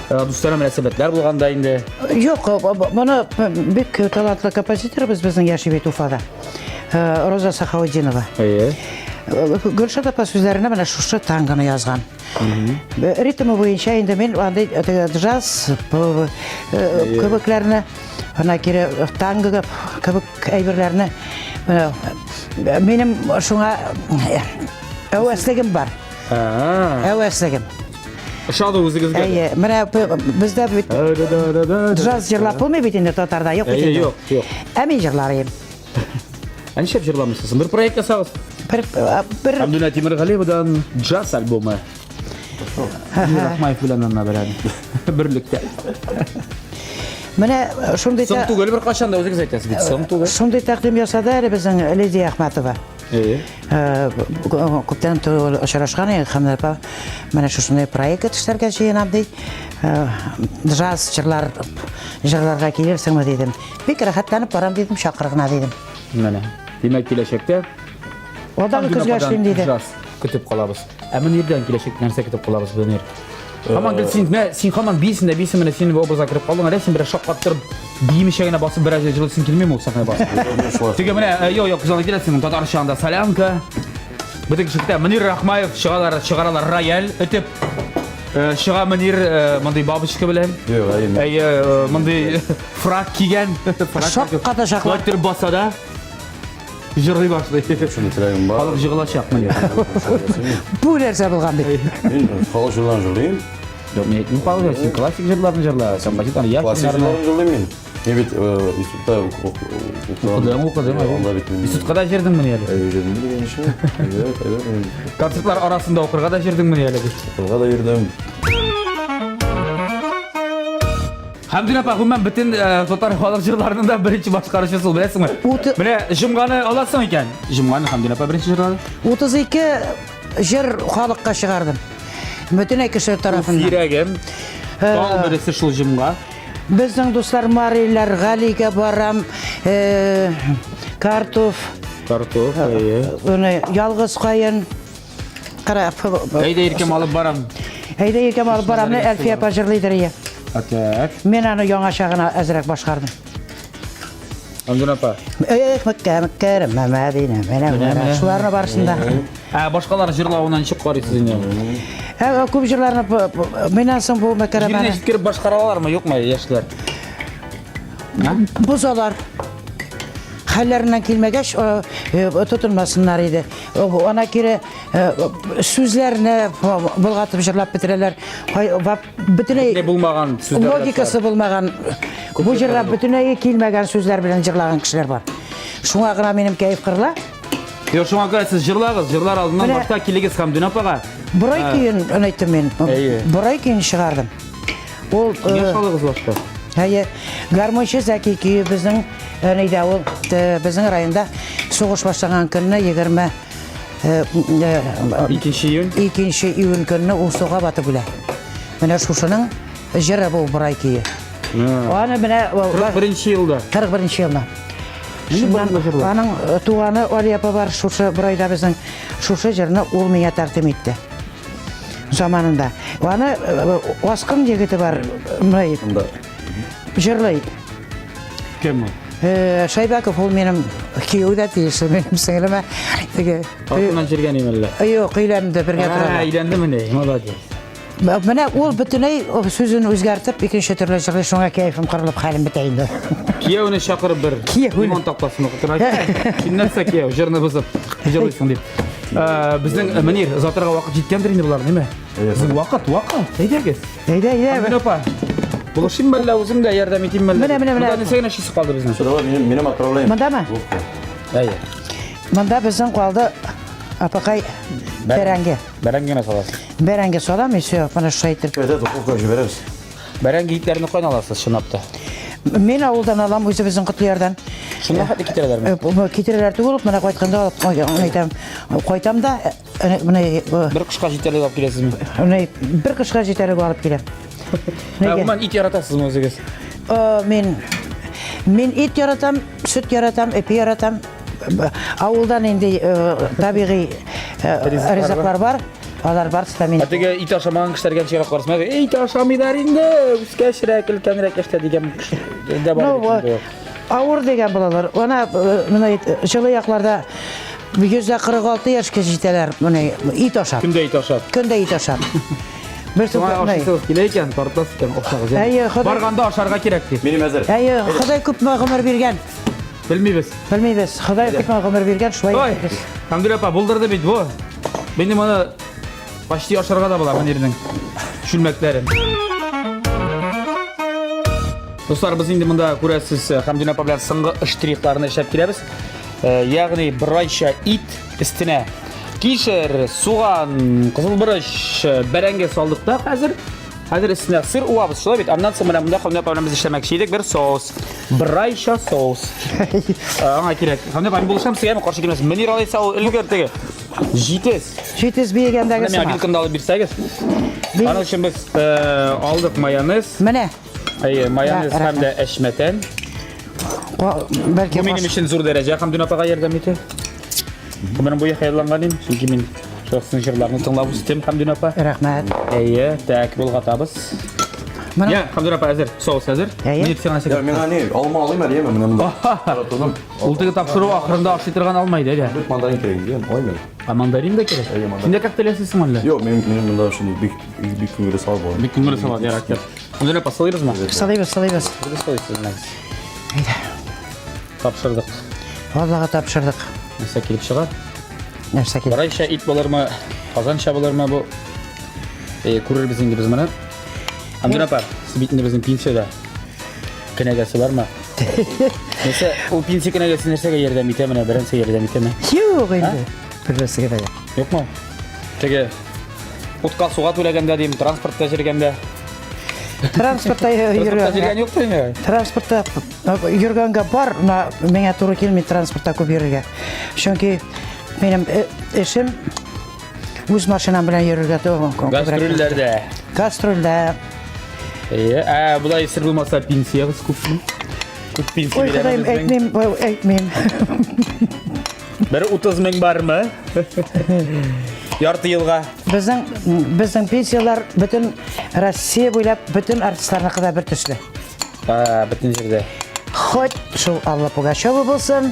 дуслар мөнәсәбәтләр булганда инде. Юк, моны бик талантлы композиторыбыз безнең яши бит Уфада. Роза Сахаудинова. Әйе. Гөлшат апа сүзләренә менә шушы тангоны язган. Ритмы буенча инде мин андый джаз кебекләрне, ана кире танго кебек әйберләрне минем шуңа әвәслегем бар. Әвәслегем. Ошады үзегезгә? Әйе, менә бездә бит джаз җырлап булмый бит инде татарда, юк бит инде. Юк, юк. Ә мин җырлар идем. Ә нишләп җырламыйсыз? Бер проект ясагыз. Бер бер Хәмдүнә Тимергалиевадан джаз альбомы. Рахмаев белән ана белән берлектә. Менә шундый Соң түгел бер кашан да үзегез әйтәсез бит, соң түгел. Шундый тәкъдим ясады әле безнең Лидия Әхмәтова. Әйе. Күптән түгел очрашкан идек, Хәмдә апа, менә шушындай проект эшләргә җыенам ди. Джаз җырлар җырларга килерсеңме дидем. Бик рәхәтләнеп барам дидем, чакыр гына дидем. Менә. Димәк, киләчәктә Алдагы көзгә эшлим диде. Джаз көтеп калабыз. Ә Мөнирдән киләчәктә нәрсә көтеп калабыз, Мөнир? Һаман гел син, менә син һаман бийсең дә бийсең, менә син образга кереп калдың, әле син бераз шаккаттырып биемичә генә басып бераз җырлыйсың килмиме ул сәхнәгә басып? Теге менә, юк, юк, күз алдына килә синең татарча анда солянка. Бөтен кеше көтә. Мөнир Рахмаев чыгалар, чыгаралар рояль өтеп. Чыга Мөнир мондый бабочка белән. Юк, әйе. Әйе, мондый фрак кигән. Шаккатачаклар. Шулай итеп баса да җырлый башлый. Шундый теләгем бар. Халык җыгылачак менә. Бу нәрсә булган бит. Мин халык җырларын җырлыйм. Юк, мин әйтмим халык, син классик җырларны җырла, композитор яшь Классик җырларын җырлыйм мин. Мин бит институтта укыдым. Укыдың, укыдың. Институтка да җырдыңмыни әле? Әйе, җырдым дигән өчен. Әйбәт, әйбәт. Концертлар арасында укырга да җырдыңмыни әле? Укырга да йөрдем. Хәмдүнә апа, гомумән бөтен татар халык җырларының да беренче башкаручысы ул, беләсеңме? Менә җомганы аласың икән. Җомганы Хәмдүнә апа беренче җырлады. 32 җыр халыкка чыгардым. Бөтен кеше тарафыннан. Йөрәгем. Тал бересе шул җомга. Безнең дуслар Мариләр, Галигә барам, Картуф. Картуф, әйе. Ялгыз каен. Кара. Әйдә иркем алып барам. Әйдә иркем алып барам. Әлфия апа җырлыйдыр ие. Так. Мин аны яңача гына әзрәк башкардым. Андун апа. Эх, Мәккә, Мәккә, Мәдинә, менә, менә. Шуларны барысында. Ә башкалар җырлавына ничек карыйсыз инде? Ә күп җырларны миннән соң бу Мәкәрәмәне. Җиренә җиткереп башкара алармы, юкмы яшьләр? Бозалар. Хәлләреннән килмәгәч, тотынмасыннар иде. Ана кире сүзләрне болгатып җырлап бетерәләр. Бөтенләй булмаган сүзләр. Логикасы булмаган. Бу җырга бөтенләй килмәгән сүзләр белән җырлаган кешеләр бар. Шуңа гына минем кәеф кырыла. Юк, шуңа күрә сез җырлагыз, җырлар алдыннан башта килегез Хәмдүнә апага. Борай көен әйттем мин. Борай көен чыгардым. Ул Киңәш алыгыз башта. Әйе, гармунчы Зәки көе безнең нидә ул безнең районда сугыш башланган көнне 20 2 июнь. 2 июнь көнне ул суга батып үлә. Менә шушының җыры бу Борай көе. Аны менә 41 елда. 41 елда. Шуннан аның туганы Алия апа бар, шушы Борайда безнең шушы җырны ул миңа тәкъдим итте. Заманында. Аны Аскын егете бар, мына җырлый. Кем ул? Шайбаков ул минем кияү дә тиешле минем сеңлемә. Теге Артыннан җиргән әллә? Юк, өйләнде, бергә торалар. Өйләнде мени, молодец. Менә ул бөтенләй сүзен үзгәртеп, икенче төрле җырлый, шуңа кәефем кырылып, хәлем бетә инде. Кияүне чакырып бер лимон тактасын укытыр. Син нәрсә кияү, җырны бозып җырлыйсың дип. Безнең Мөнир, озатырга вакыт җиткәндер инде болар, ниме? Безнең вакыт, вакыт. Әйдәгез. Әйдә, әйдә. Әмин апа. Булышыйм мәллә, үзем дә ярдәм итим мәллә. Менә, менә, менә. Монда нәрсә генә шисе калды безнең? Давай, минем отправляем. Мондамы? Әйе. Монда безнең калды апакай бәрәңге. Бәрәңге генә саласыз. Бәрәңге салам, и все, менә шулай итеп. Әйдә, духовкага җибәрәбез. Бәрәңге итләрне кайдан аласыз, чынлап та? Мин авылдан алам, үзебезнең Котлыярдан. Шунда хәтле китерәләрме? Китерәләр түгел, менә кайтканда алып әйтәм. Кайтам да, менә бер кышка җитәрлек алып киләсезме? Менә бер кышка җитәрлек алып киләм. Ә гомумән ит яратасызмы үзегез? Мин ит яратам, сөт яратам, эпи яратам. Авылда нинди табигый ризыклар бар, алар барысы да мин. Ә теге ит ашамаган кешеләргә ничек карыйсыз? Ит ашамыйлар инде, үскәчрәк, өлкәнрәк яшьтә дигән дә бар. Ну, Авыр дигән булалар. Ана менә җылы якларда 146 яшькә җитәләр. Менә ит ашап. Көндә ит ашап. Көндә ит ашап. Бер Шуңа ашыйсыгыз килә икән, тартасыз икән, ашагыз. Әйе, Ходай. Барганда ашарга кирәк ди. Минем әзер. Әйе, Ходай күпме гомер биргән. Белмибез. Белмибез. Ходай күпме гомер биргән, шулай Ой, Хәмдүлә апа, булдырды бит бу. Минем моны почти ашарга да була Мөнирнең чүлмәкләрен. Дуслар, без инде монда күрәсез, э, Хәмдүнә апа белән соңгы штрихларны эшләп киләбез. Э, ягъни бер ит өстенә кишер, суган, кызыл борыч, э, бәрәңге салдык та хәзер. Хәзер өстенә сыр уабыз, шулай бит. Аннан соң менә монда Хәмдүнә апа белән без эшләмәкче идек бер соус. Бер соус. Аңа кирәк. Хәмдүнә апа, мин булышам сезгә, каршы килмәсен. Мөнир алайса ул өлгер теге. Җитез. Җитез биегәндәге сымак. Менә вилкамны алып бирсәгез. Аның өчен без алдык майонез. Менә. Әйе, майонез һәм дә әшмәтән. Бәлки Бу минем өчен зур дәрәҗә һәм Дин апага ярдәм итә. Гомерем буе хыялланган идем, чөнки мин шәхсән җырларны тыңлап үстем, Хәмдүн апа. Рәхмәт. Әйе, так, болгатабыз. Я, Хәмдүн апа әзер, соус әзер. Әйе. Мин сиңа Я, миңа ни, алма алыйм әле, яме, менә монда. Карап тордым. Ул теге тапшыру ахырында ашый торган алма иде, әйдә. Бит мандарин кирәк инде, алыйм әле. А мандарин да кирәк? Әйе, мандарин. Син дә как теләсезсең әллә? Юк, минем минем монда шундый бик бик күңелле салат була. Бик күңелле салат, ярар, кер. Хәмдүн апа, сылыйбызмы? Сылыйбыз, сылыйбыз. Без сылыйсыз, менә. Әйдә. Тапшырдык. Аллага тапшырдык. Нәрсә килеп чыга? Нәрсә килеп? Барайча ит булырмы, казанча булырмы бу? Э, күрербез инде без моны. Хәмдүн апа, сез бит инде безнең пенсиядә. Кенәгәсе бармы? Нәрсә, ул пенсия кенәгәсе нәрсәгә ярдәм итә менә, беренче ярдәм итәме? Юк инде. Бер нәрсәгә дә юк. Юкмы? Теге утка суга түләгәндә дим, транспортта йөргәндә. Транспортта Транспортта йөргән. йөргән юк инде. Транспортта йөргәнгә бар, но миңа туры килми транспортта күп йөрергә. Чөнки минем эшем үз машинам белән йөрергә туры. Гастрольләрдә. Гастрольдә. Әйе, ә болай сер булмаса пенсиягез күпме? Күп пенсия Ой, Ходаем, әйтмим, әйтмим. Бер 30 мең бармы? Ярты елга. Безнең безнең пенсияләр бөтен Россия буйлап бөтен артистларныкы да бер төсле. А, бөтен җирдә. Хоть шул Алла Пугачева булсын,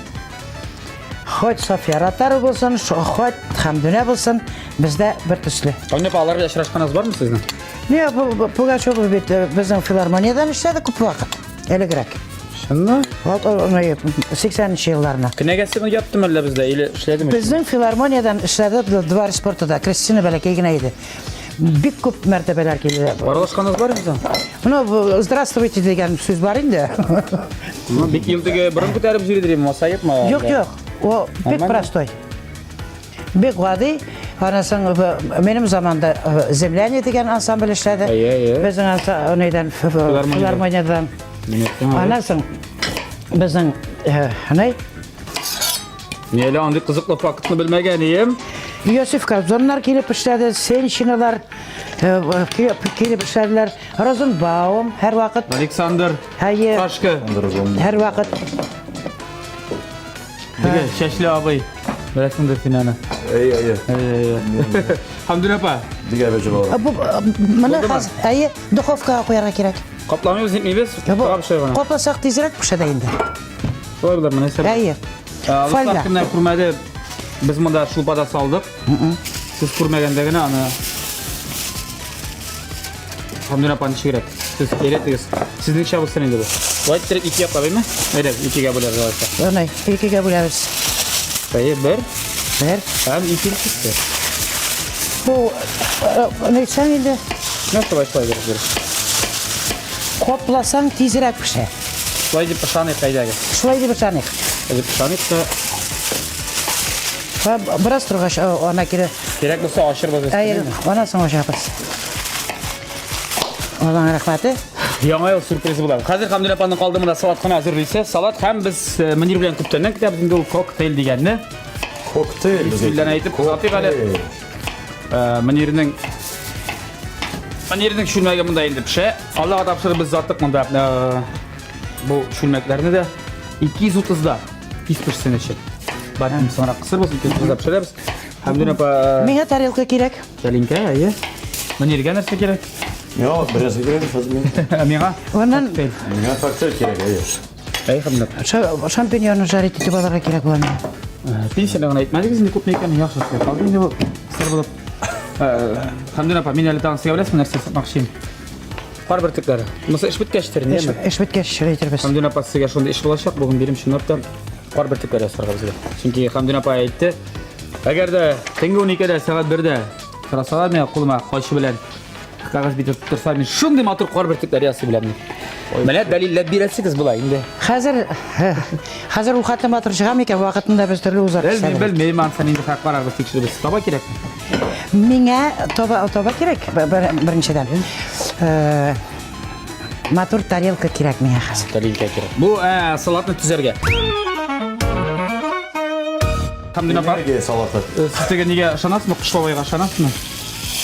хоть Софья Ротару булсын, хоть Хәмдүнә булсын, бездә бер төсле. Аңа апа, алар белән очрашканыгыз бармы сезнең? Не, Пугачева бит безнең филармониядән эшләде күп вакыт, элегрәк. Чынмы? Вот, 80 елларына. Кенәгәсен яптымы әллә бездә или эшләдеме? Безнең филармониядән эшләде Дворец спорта да. Кристина бәләкәй генә иде. Бик күп мәртәбәләр килде. Аралашканыгыз бар инде? Ну, здравствуйте дигән сүз бар инде. Ну, бик ел теге борын күтәреп йөридер, масаепмы? Юк, юк. О, бик простой. Бик гади. Анасың минем заманда Земляне дигән ансамбль эшләде. Әйе, әйе. Безнең нидән филармониядән. Аннан соң безнең ни? Ни әле андый кызыклы фактны белмәгән идем. Иосиф Кобзоннар килеп эшләде, Сенчиналар килеп эшләделәр. Розенбаум һәрвакыт. Александр Әйе. Сашка. Һәрвакыт. Теге чәчле абый. Беләсеңдер син аны. Әйе, әйе. Әйе, әйе. Хәмдүн апа. Бик әйбәт җырлар. Бу моны хәзер, әйе, духовкага куярга кирәк. Капламыйбыз, нитмибез. Тагып шулай гына. Капласак тизрәк пешә дә инде. Шулай булыр, менә сәбәп. Әйе. Дуслар, кемнәр күрмәде, без монда шулпада салдык. Сез күрмәгәндә генә аны Хәмдүн апа ничегрәк? Сез өйрәтегез. Сезнеңчә булсын инде бу. Болай иттереп ике яклап, әйме? Әйдә, икегә бүләрбез алайса. Әнә, икегә бүләбез. Әйе, бер. Бер. Һәм икенчесе. Бу нәрсәң инде? Нәрсә шулай шулай бер. Копласаң тизрәк пешә. Шулай дип ышаныйк, әйдәгез. Шулай дип ышаныйк. Шулай дип ышаныйк та. Бераз торгач, ана кире. Кирәк булса ачырбыз. Әйе, аннан соң ачабыз. Алланың рәхмәте. Яңа ел сюрпризы була. Хәзер Хәмдүнә апаның калды монда салат кына әзерлисе. Салат һәм без Мөнир белән күптәннән көтәбез инде ул коктейль дигәнне. Коктейль. Бисмилләне әйтеп озатыйк әле. Мөнирнең Мөнирнең чүлмәге монда инде пешә. Аллага тапшырып без заттык монда бу чүлмәкләрне дә 230-да тиз пешсен өчен. Бәлкем соңрак кысырбыз, 230-да пешерәбез. Хәмдүнә апа, Миңа тарелка кирәк. Тәлинкә, әйе. Мөниргә нәрсә кирәк? Миңа бер нәрсә кирәк, хәзер мин. Миңа? Аннан Коктейль. Миңа коктейль кирәк, әйе. Әй, Хәмдүнә апа. Шампиньонны жарить итеп алырга кирәк була миңа. Пенсияне генә әйтмәдегез инде күпме икәнен, яхшы сезгә калды инде бу сер булып. Хәмдүнә апа, мин әле тагын сезгә беләсезме нәрсә сатмакчы идем? Кар бөртекләре. Монысы эш беткәчтер, инде. Эш беткәч әйтербез. Хәмдүнә апа, сезгә шундый эш булачак, бүген бирем чынлап та кар бөртекләре ясарга безгә. Чөнки Хәмдүнә апа әйтте, әгәр дә төнге 12-дә сәгать 1-дә сорасалар миңа кулыма кайчы белән кәгазь бите тоттырса, мин шундый матур кар бөртекләре ясый беләм. Менә дәлилләп бирәсегез була инде. Хәзер хәзер ул хәтле матур чыга микән? Вакытында без төрле узар. Белмим, белмим, ансын инде хак карарбыз, тикшеребез. Таба кирәкме? Миңа таба таба кирәк, беренчедән. Э, матур тарелка кирәк миңа хәзер. Тарелка кирәк. Бу э, салатны төзәргә. Хәмдүнә апа. Салаты. Э, сез теге нигә ышанасызмы? Кыш бабайга ышанасызмы?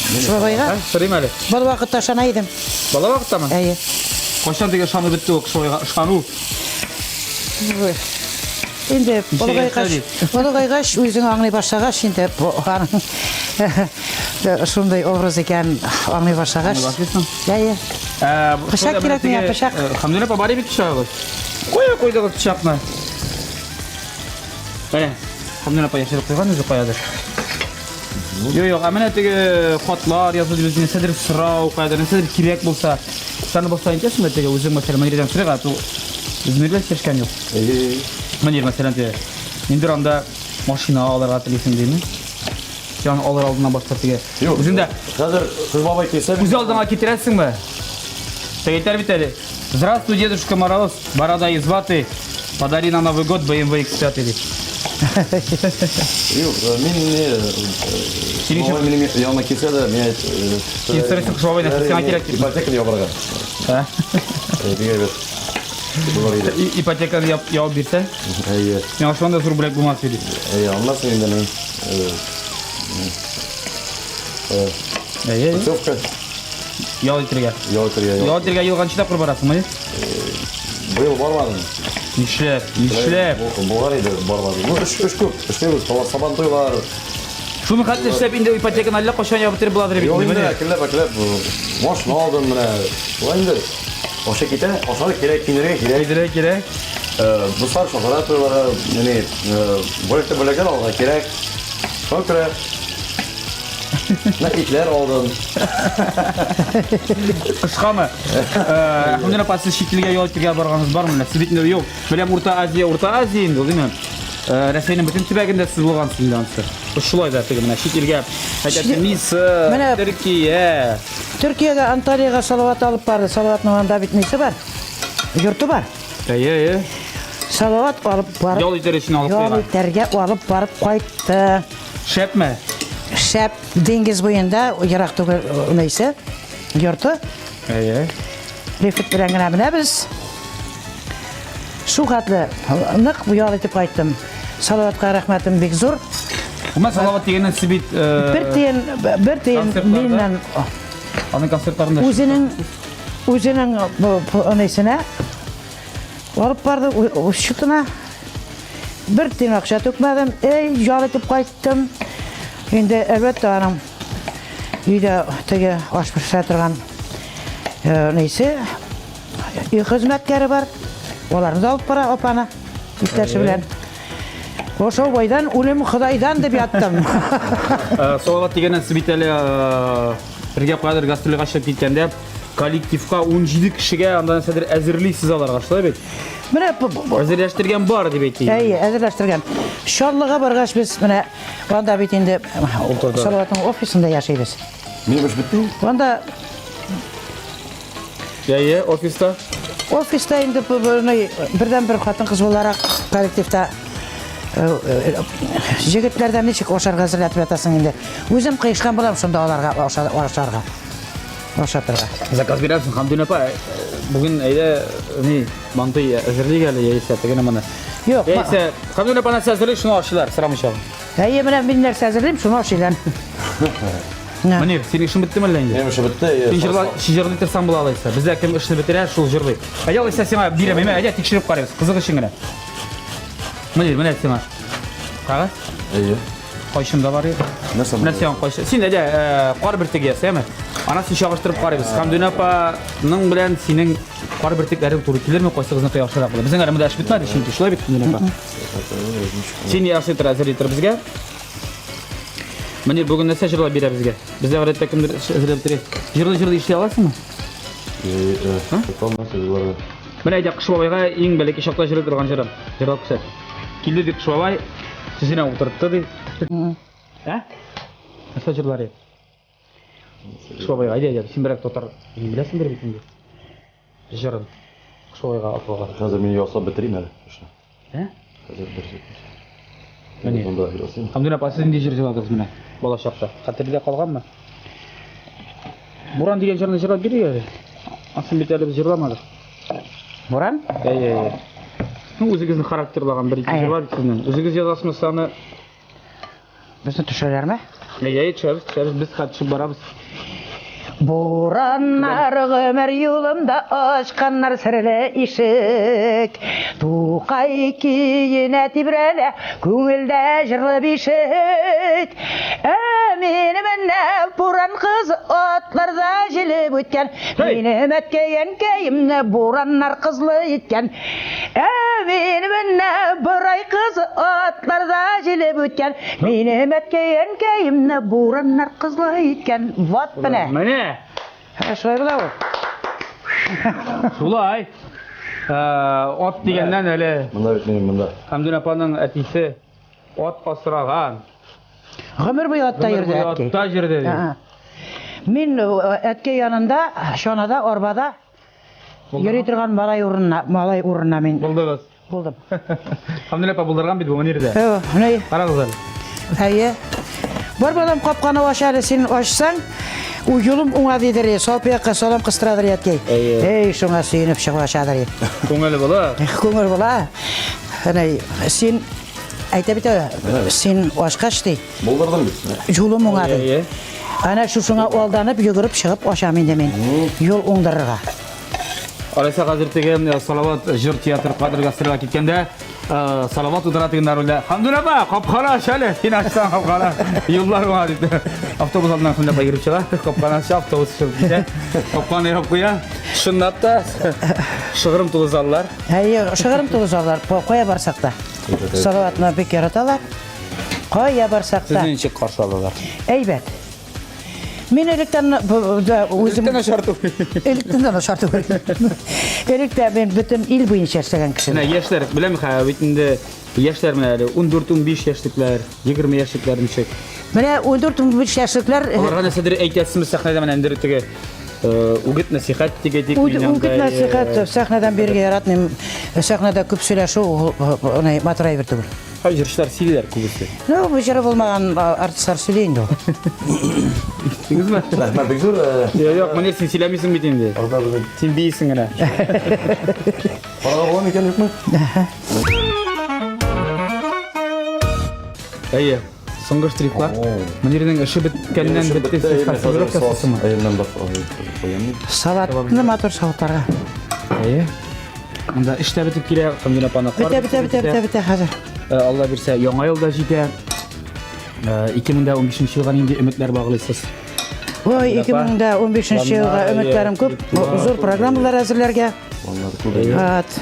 Кыш бабайга? Сорыйм әле. Бала вакытта ышана идем. Бала вакыттамы? Әйе. Кайчан теге ышану бетте ул Кыш бабайга ышану? Инде олыгайгач, олыгайгач үзең аңлый башлагач инде аның шундый образ икән аңлый башлагач. Әйе. Пычак кирәк миңа, пычак. Хәмдүнә апа бар бит пычагыгыз. Кая куйдыгыз пычакны? Менә, Хәмдүнә апа яшереп куйган үзе каядыр. Юк, юк, ә менә теге хатлар язу дип нәрсәдер сорау, каядыр нәрсәдер кирәк булса, саны булса әйтәсеңме теге үзең мәсәлән Мөнирдән сорыйк, ә то без Мөнир белән сөйләшкән юк. Мөнир мәсәлән теге ниндидер анда машина алырга телисең дими. Син алыр алдыннан башта теге. Юк. Үзең дә хәзер Кыз бабай килсә, күз алдыңа китерәсеңме? Теге әйтәр бит әле. Здравствуй, Дедушка Мороз, борода из ваты, подари на Новый год BMW X5 дип. Юк, мин не Синең бабай минем янына килсә дә, мин әйт. Син сорыйсың, Кыш бабай нәрсә сиңа кирәк дип. Ипотеканы ябарга. Ә? Бик әйбәт. Булыр иде. Ипотеканы ябып бирсә, Әйе. миңа шуннан да зур бүләк булмас иде. Әйе, аннан соң инде мин Әйе. Путевка. Ял итәргә. Ял итәргә. Ял итәргә елганчы тапкыр барасыңмы? Быел бармадым. Нишләп? Нишләп? Булган иде, бармадым. Ну, эш, эш күп. Эшләйбез, сабан туйлар. Шуны хәтле эшләп инде ипотеканы әллә кайчан ябып бетереп буладыр бит. Юк инде, әкренләп, әкренләп машина алдым менә. Шулай инде. Акча китә, ашарга кирәк, киенергә кирәк. Киенергә кирәк. Дуслар чакыра туйларга, яни бүләк тә бүләкләр алырга кирәк. Шуңа күрә Менә итләр алдым. Кышкамы? Әхмәдулла апа, сез чит илгә ял итәргә барганыгыз бармы? Менә сез бит инде юк. Беләм, Урта Азия, Урта Азия инде, ул димме? Рәсәйнең бөтен төбәгендә сез булгансыз инде анысы. Шулай да теге менә чит илгә, әйтәсе, Мисыр, Төркия. Төркиягә, Анталиягә Салават алып барды. Салаватның анда бит нисе бар? Йорты бар. Әйе, әйе. Салават алып барып. Ял итәр өчен алып куйган. Ял итәргә алып барып кайтты. Шәпме? Шәп. Диңгез буенда, ерак түгел, нәрсә, йорты. Әйе. Лифт белән генә менәбез. Шул хәтле нык ял итеп кайттым. Салаватка рәхмәтем бик зур. Гомумән, Салават дигәннән сез бит бер тиен, бер тиен миннән аның концертларында үзенең үзенең нәрсәсенә алып барды, үз счетына. Бер тиен акча түкмәдем. Эй, ял итеп кайттым. Инде, әлбәттә, аның өйдә теге аш пешерә торган нейсе, өй хезмәткәре бар. Аларны да алып бара апаны, иптәше белән. Ошо бойдан үлем Ходайдан дип яттым. Салават дигәннән сез бит әле бергә каядыр гастрольгә чыгып киткәндә коллективка 17 кешегә анда нәрсәдер әзерлисез аларга, шулай бит? Менә әзерләштергән бар дип әйтик. Әйе, әзерләштергән. Чаллыга баргач без менә анда бит инде Салаватның офисында яшибез. Минем эш бетте. Анда Әйе, офиста. Офиста инде бердән-бер хатын-кыз буларак коллективта җегетләрдән ничек ашарга әзерләтеп ятасың инде. Үзем кыешкан булам шунда аларга ашарга. Ашатырга. Заказ бирәсең, Хәмдүнә апа, бүген әйдә ни мантый әзерлик әле яисә тегене моны. Юк. Яисә Хәмдүнә апа нәрсә әзерли, шуны ашыйлар, сорамыйча. Әйе, менә мин нәрсә әзерлим, шуны ашыйлар. Мөнир, синең эшең беттеме әллә инде? Минем эшем бетте. Син җырла, җырлый торсаң була алайса. Бездә кем эшне бетерә, шул җырлый. Әйдә алайса сиңа бирәм, әйдә, әйдә тикшереп карыйбыз, кызык өчен генә. Мөнир, менә сиңа. Кагаз? Әйе. Кайчым да бар иде. Нәрсә? Менә сиңа кайчы. Син әйдә, кар бөртеге яса, әме? Ана син чагыштырып карыйбыз. Хәмдүнә апаның белән синең Кар бөртекләре туры килерме, кайсыгызныкы яхшырак була? Безнең әле монда эш бетмәде, чөнки шулай бит, Хәмдүнә апа. Син яхшы итеп әзер итер безгә. Мөнир, бүген нәрсә җырлап бирә безгә? Бездә гадәттә кемдер әзерләп бетерә. Җырлый-җырлый эшли аласыңмы? Менә әйдә Кыш бабайга иң бәләкәй чакта җырлый торган җырым. Җырлап күрсәт. Килде ди Кыш бабай, сүзенә утыртты ди. Ә? Нәрсә җырлар иде? Кыш бабайга, әйдә, әйдә, син берәк татар беләсеңдер бит инде. Җырын. Кыш бабайга атылган. Хәзер мин ясап бетерим әле. Ә? Хәзер бер секунд. Менә. Монда ясыйм. Хәмдүнә апа, сез нинди җыр җырладыгыз менә бала чакта? Хәтердә калганмы? Буран дигән җырны җырлап бирик әле. Асын бит әле без җырламадык. Буран? Әйе, әйе. Ну, үзегезне характерлаган бер ике җыр бар бит сезнең. Үзегез язасызмы аны? Безне төшерәләрме? Әйе, төшәбез, төшәбез. Без хәзер төшеп барабыз. Бураннар гомер юлымда ачканнар серле ишек. Тукай көенә тибрәлә күңелдә җырлы бишек. Ә минем менә буран кыз атларда җилеп үткән. Минем әткәй-әнкәемне бураннар кызлы иткән. Ә минем менә борай кыз атларда җилеп үткән. Минем әткәй-әнкәемне бураннар кызлы иткән. Вот менә. Менә. Ә, шулай була ул. Шулай. Ә, ат дигәннән әле Монда бит минем монда. Хәмдүн апаның әтисе ат асраган. Гомер буе атта Гомер йөрде буе әткәй. атта йөрде. ди. Ага. Мин э, әткәй янында чанада, арбада йөри торган малай урынына, малай урынына мин Булдыгыз. булдым. Хәмдүн апа булдырган бит бу Мөнир дә. Э, Менә Карагыз әле. Әйе. Бар балам капканы ач әле, син ачсаң, у юлым уңа дидер, салпы якка салам кыстырадыр әткәй. Әйе. Эй, шуңа сөенеп чыгып ачадыр. Күңеле була. Күңел була. Әнә син әйтә бит әле, син ачкач ди, Булдырдым бит. юлым уңа ди. Әйе. Әнә шушыңа алданып йөгереп чыгып ачам инде мин. Юл уңдырырга. Алайса хәзер теге э, Салават җыр театр кадр гастрольгә киткәндә э, Салават утыра тегендә рульдә. Хәмдүн апа, капканы ач әле. Син ачсаң капканы. Юллар уңа дип. Автобус алдыннан Хәмдүн апа йөреп чыга. Капканы ача, автобус чыгып китә. Капканы ябып куя. Чынлап та шыгрым тулы заллар. Әйе, шыгрым тулы заллар. Кая барсак та. Салаватны бик яраталар. Кая барсак та. Сезне ничек каршы алалар? Әйбәт. Мин электән үзем Электән начар түгел. Электән дә начар түгел. Электә мин бөтен ил буенча эшләгән кеше. Менә яшьләр, беләм хә, бит инде яшьләр менә әле 14-15 яшьлекләр, 20 яшьлекләр ничек? Менә 14-15 яшьлекләр э, Аларга нәрсәдер әйтәсезме сәхнәдә менә инде теге э, үгет нәсихәт дип әйтик. мин Үгет анда, нәсихәт э, сәхнәдән бирергә яратмыйм. Сәхнәдә күп сөйләшү ул матур әйбер түгел. Һәм җырчылар сөйлиләр күбесе. Ну, бу җыры булмаган артистлар сөйли инде ул. Ишеттегезме? Рәхмәт бик зур. Юк, юк, Мөнир, син сөйләмисең бит инде. Арада безнең Син бийсең генә. карарга була микән, юкмы? Әйе. Соңгы штрихлар. Мөнирнең эше беткәннән бетте. Сез фасилировка ясыйсызмы? Әйе, менә куям. Салатны матур салатларга. Әйе. Монда эш тә бетеп килә, Хәмдүн апаны кар Бетә, бетә, бетә, бетә, бетә хәзер. Алла бирсә, яңа ел да җитә. 2015 елга нинди өметләр баглыйсыз? Ой, 2015 елга өметләрем күп. Зур программалар әзерләргә. Планнар күп. Вот.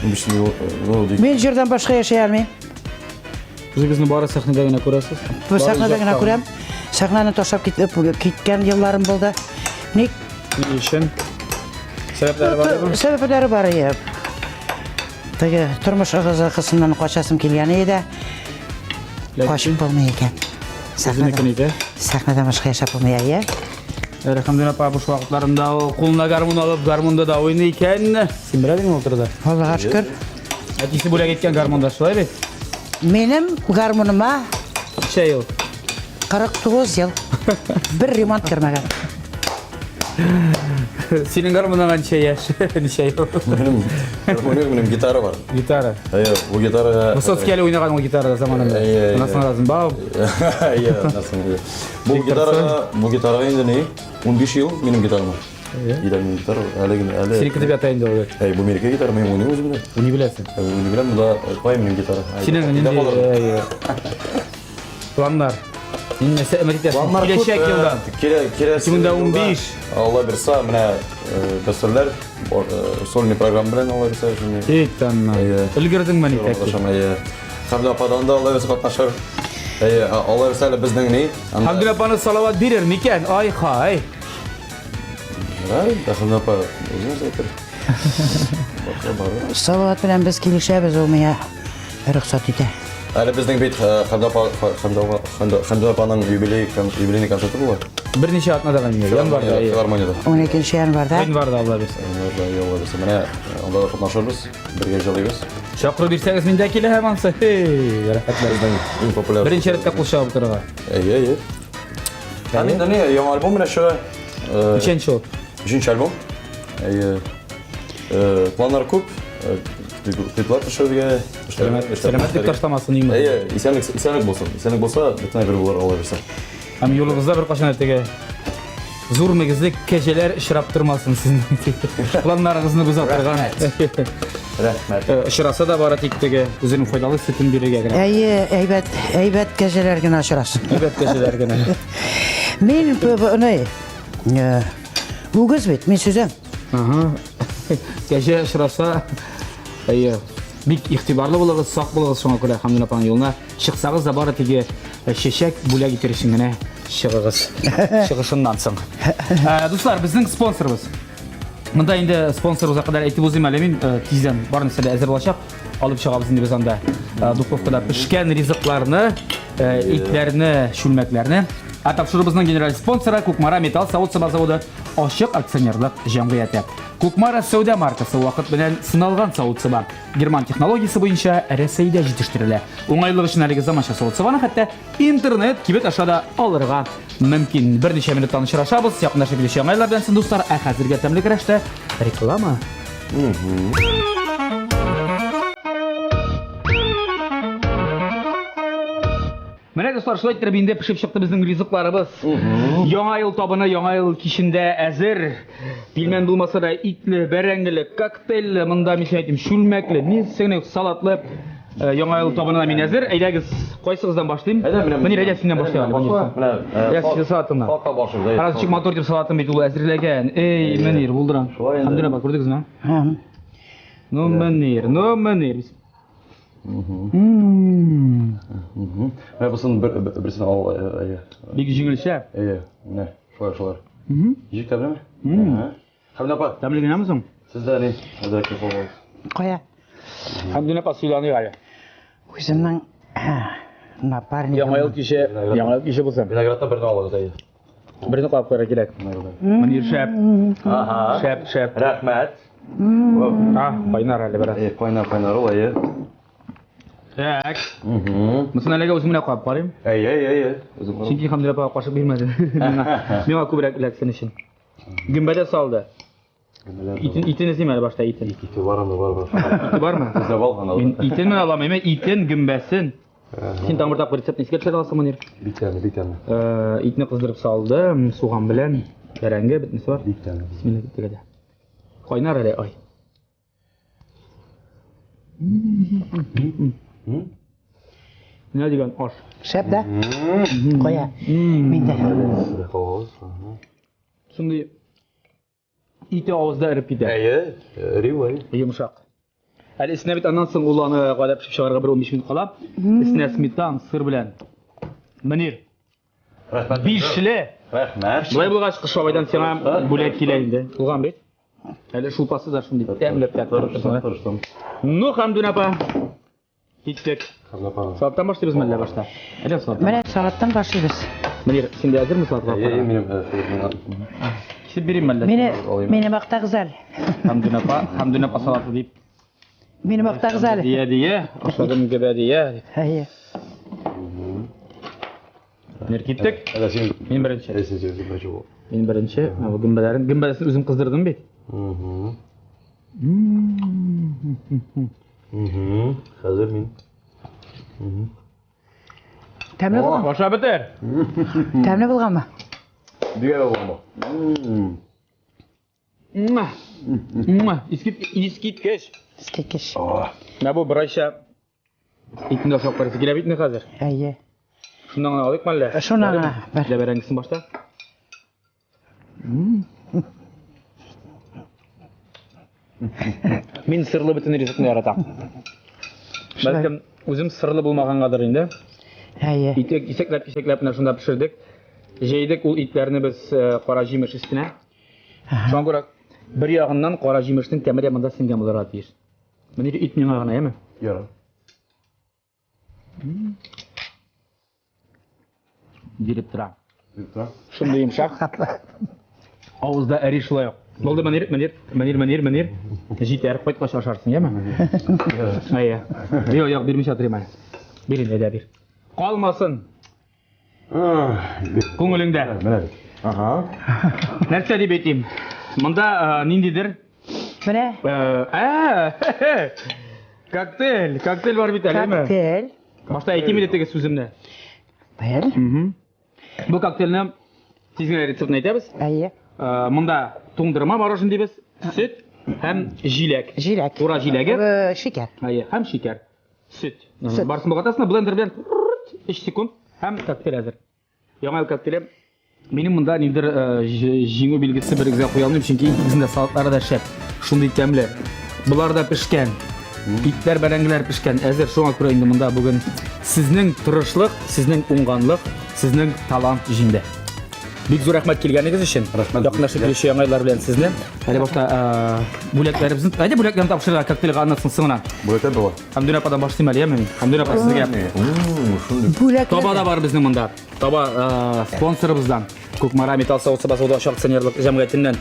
15 ел, ну, Мин җырдан башка яшәй алмыйм. Үзегезне бары сәхнәдә генә күрәсез? Бу сәхнәдә генә күрәм. Сәхнәне ташлап китеп киткән елларым булды. Ник? Ни өчен? Сәбәпләре бармы? Сәбәпләре бар иде. Теге тормыш ыгы-зыгысыннан качасым килгән иде. Качып булмый икән. Үзенекен итә. Сәхнәдән башка яшәп булмый, әйе. Әлхәмдүлилләһ апа буш вакытларында ул кулына гармун алып, гармунда да уйный икән. Син беләдеңме ул турыда? Аллага шөкер. Әтисе бүләк иткән гармунда шулай бит? Минем гармуныма Ничә ел? 49 ел. Бер ремонт кермәгән. Синең гармуныңа ничә яшь? Ничә ел? Минем гармун минем гитара бар. Гитара. Әйе, бу гитарага Высоцкий әле уйнаган ул гитарада заманында. Әйе, әйе. Аннан соң Розенбаум. Әйе, аннан соң, әйе. Бу гитарага, бу гитарага инде ни? 15 ел минем гитарама. Өйдә минем гитара, әле генә, әле. Синеке дип ята инде ул. Әй, бу минеке гитара, мин уйныйм үзем дә. Уйный беләсең. Уйный беләм, монда кай минем гитара. Синең нинди планнар? Нинди нәрсә өмет итәсең? Планнар күп. Киләчәк елдан. Килә, киләсе 2015. Алла бирса, менә гастрольләр. сольный программа белән алла бирсә шундый. Әйт Әйе. Өлгердеңме ни тәки? Катнашам, әйе. Хәмдә ападан да алла бирсә катнашыр. Әйе, алла бирсә әле безнең ни? Анда- Хәмдүнә апаны Салават бирер микән? Ай хай. Ярар, Хәмдә апа үзегез әйтер. Бака барыр. Салават белән без килешәбез, ул миңа рөхсәт итә. Әле безнең бит Хәмдә апа Хәмдә апа Хәмдә апаның юбилей юбилейный концерты була. Берничә атнадан инде, январьда. әйе. Филармониядә. 12 январьда. Гыйнварда Алла бирсә. Январьда, Алла бирсә. Менә анда да катнашырбыз, бергә җырлыйбыз. Чакыру бирсәгез мин дә киләм ансы. Һей, рәхәтләр. Безнең иң популяр. Беренче рәттә кул чабып торырга. Әйе, әйе. Һәм инде ни, яңа альбом менә чыга. Ничәнче ул? Өченче альбом. Әйе. Планнар күп. Клиплар төшерергә. Сәламәтлек ташламасын иң мөһиме. Әйе, исәнлек, исәнлек булсын. Исәнлек булса, бөтен әйбер булыр, Алла бирсә. Һәм юлыгызда беркайчан да теге зур мөгезле кәҗәләр очрап тормасын сезнең. Планнарыгызны боза торган. Рәхмәт. Очраса да бары тик теге үзенең файдалы сөтен бирергә генә. Әйе, әйбәт, әйбәт кәҗәләр генә очрасын. Әйбәт кәҗәләр генә. Мин ни, үгез бит, мин сөзәм. Ага. Кәҗә очраса, әйе, бик игътибарлы булыгыз, сак булыгыз шуңа күрә Хәмдүнә апаның юлына чыксагыз да бары теге чәчәк бүләк итер өчен генә чыгыгыз. Чыгышыннан соң. Дуслар, безнең спонсорыбыз. Монда инде спонсорыбызга кадәр әйтеп узыйм әле мин, тиздән бар нәрсә дә әзер булачак. Алып чыгабыз инде без анда духовкада пешкән ризыкларны, итләрне, чүлмәкләрне. Ә тапшыруыбызның генераль спонсоры Кукмара металл савыт-саба заводы ачык акционерлык җәмгыяте. Кукмара сәүдә маркасы вакыт белән сыналган савыт-саба. Герман технологиясе буенча Рәсәйдә җитештерелә. Уңайлык өчен әлеге заманча савыт-сабаны хәтта интернет кибет аша да алырга мөмкин. Берничә минуттан очрашабыз. Якынлашып килүче яңа еллар белән сезне, дуслар. Ә хәзергә тәмле көрәштә реклама. Менә дуслар, шулай иттереп инде пешеп чыкты безнең ризыкларыбыз. Яңа ел табыны яңа ел кичендә әзер. Пилмән булмаса да итле, бәрәңгеле, коктейльле, монда мин әйтим, чүлмәкле, нәрсә генә юк, салатлы. Яңа ел табынына мин әзер. Әйдәгез, кайсыгыздан башлыйм? Әйдә, менә. Мөнир, әйдә синнән башлыйк әле. Башла. Менә. Әйдә, син салатыңнан. Салатка башлыйбыз. Карагыз, ничек матур итеп салатын бит ул әзерләгән. Эй, Мөнир, булдыра. Шулай инде. Хәмдүнә апа, күрдегезме? Ну, Мөнир, ну, Мөнир. Менә бусын берсен ал, әйе. Бик җиңелчә. Әйе, менә, шулай, шулай. Ничек тәмлеме? Хәмдүнә апа. Тәмле генәме соң? Сез дә ни, әзрәк кушылыгыз. Кая? Хәмдүнә апа сөйләнә әле. Үземнең напарнигым. Яңа ел киче, яңа ел киче булсын. Виноградтан берне алыгыз, әйе. Берне калып куярга кирәк. Мөнир шәп. Ага. Шәп, шәп. Рәхмәт. А, кайнар әле бераз. Әйе, кайнар, кайнар ул, әйе. Так. Монысын әлегә үзем генә кабып карыйм. Әйе, әйе, әйе. Үзем карап. Чөнки Хәмдүнә апа кашык бирмәде. Миңа, миңа күбрәк эләксен өчен. Гөмбә дә салды. Итен, итен эзлим әле башта итен. Ите бар анда, бар, бар. Ите бармы? Эзләп ал аны. Мин итен менә алам, әмма итен, гөмбәсен. Син тагын бер тапкыр рецептны искә төшерә аласың, Мөнир. Бик тәмле, бик тәмле. Итне кыздырып салды, суган белән, бәрәңге, бөтенесе бар. Бик тәмле. Бисмилла киттек әле. Кайнар әле, ай. Менә дигән аш. Шәп дә? Кая? Мин дә. Шундый ите авызда эреп китә. Әйе, эри ул, әйе. Йомшак. Әле өстенә бит аннан соң ул аны гадәп пешеп чыгарга бер 15 минут кала. Өстенә сметан, сыр белән. Мөнир. Рәхмәт. Бишле. Рәхмәт. Болай булгач, Кыш бабайдан сиңа бүләк килә инде. Булган бит. Әле шулпасы да шундый тәмләп Тырыштым, тырыштым. Ну, Хәмдүн апа. Киттек. Хәмдүн апа. Салаттан башлыйбызмы әллә башта? Әллә салаттан. Менә салаттан башлыйбыз. Мөнир, син дә әзерме салатка? Әйе, минем әзер. Кисеп бирим әллә? Мине, мине мактагыз әле. Хәмдүн апа, Хәмдүн апа салаты дип. Мине мактагыз әле. Дия дия, ашадым гөбә дия. Әйе. Мөнир, киттек. Әллә син. Мин беренче. Әйе, син син беренче бул. Мин беренче. Менә бу гөмбәләрен, гөмбәләрен үзем кыздырдым бит. Хәзер мин. Тәмле булган. Аша бетер. Тәмле булганмы? Бигә булган бу. Искиткеч. Искиткеч. Менә бу берайча итне ашап карыйсы килә бит инде хәзер. Әйе. Шуннан гына алыйкмы әллә? Шуннан гына, бер. Бер. Бәрәңгесен башта. Мин сырлы бөтен ризыкны яратам. Бәлкем үзем сырлы булмагангадыр инде. Әйе. Ите кисәкләп кисәкләп менә шунда пешердек. Җәйдек ул итләрне без э, кара җимеш өстенә. Шуңа күрә бер ягыннан кара җимешнең тәме дә монда сеңгән булырга тиеш. Менә ит миңа гына, әйеме? Ярар. Биреп тора. Биреп тора. Шундый йомшак. Авызда эри шулай ук. Булды, Мөнир, Мөнир, Мөнир, Мөнир, Мөнир. Җитәр, кайткач ашарсың, яме? Әйе. Юк, юк, бирмичә торыйм әле. Бир инде, әйдә, бир. Калмасын. Күңелеңдә. Менә бит. Ага. Нәрсә дип әйтим? Монда э, ниндидер Менә э, ә, коктейль, коктейль бар бит әле, әйеме? коктейль. Башта әйтим инде теге сүземне. Бер. Бу коктейльне тиз генә рецептын әйтәбез. Әйе. Э, Монда туңдырма мороженое дибез, сөт һәм җиләк. Җиләк. Тура җиләге. Э, Шикәр. Әйе, һәм шикәр. Сөт. Сөт. Барысын болгатасың да блендер белән 3 секунд һәм коктейль әзер. Яңа ел коктейле. Минем монда ниндидер э, җиңү билгесе берегезгә куя алмыйм, чөнки икесенең дә салатлары да шәп. Шундый тәмле. Болар да пешкән. Итләр, бәрәңгеләр пешкән. Әзер. Шуңа күрә инде монда бүген сезнең тырышлык, сезнең уңганлык, сезнең талант җиңде. Бик зур рәхмәт килгәнегез өчен. Рәхмәт. Якынлашып килүче яңа еллар белән сезне. Әле башта э, бүләкләребезне, әйдә бүләкләрне тапшырырга коктейльгә аннан соң гына. Бүләкләр була. Хәмдүнә ападан башлыйм әле, яме? Хәмдүнә апа сезгә. Шундый. Бүләкләр. Таба да бар безнең монда. Таба э, спонсорыбыздан. Кукмара металл савыт саба сауда ачык акционерлык җәмгыятеннән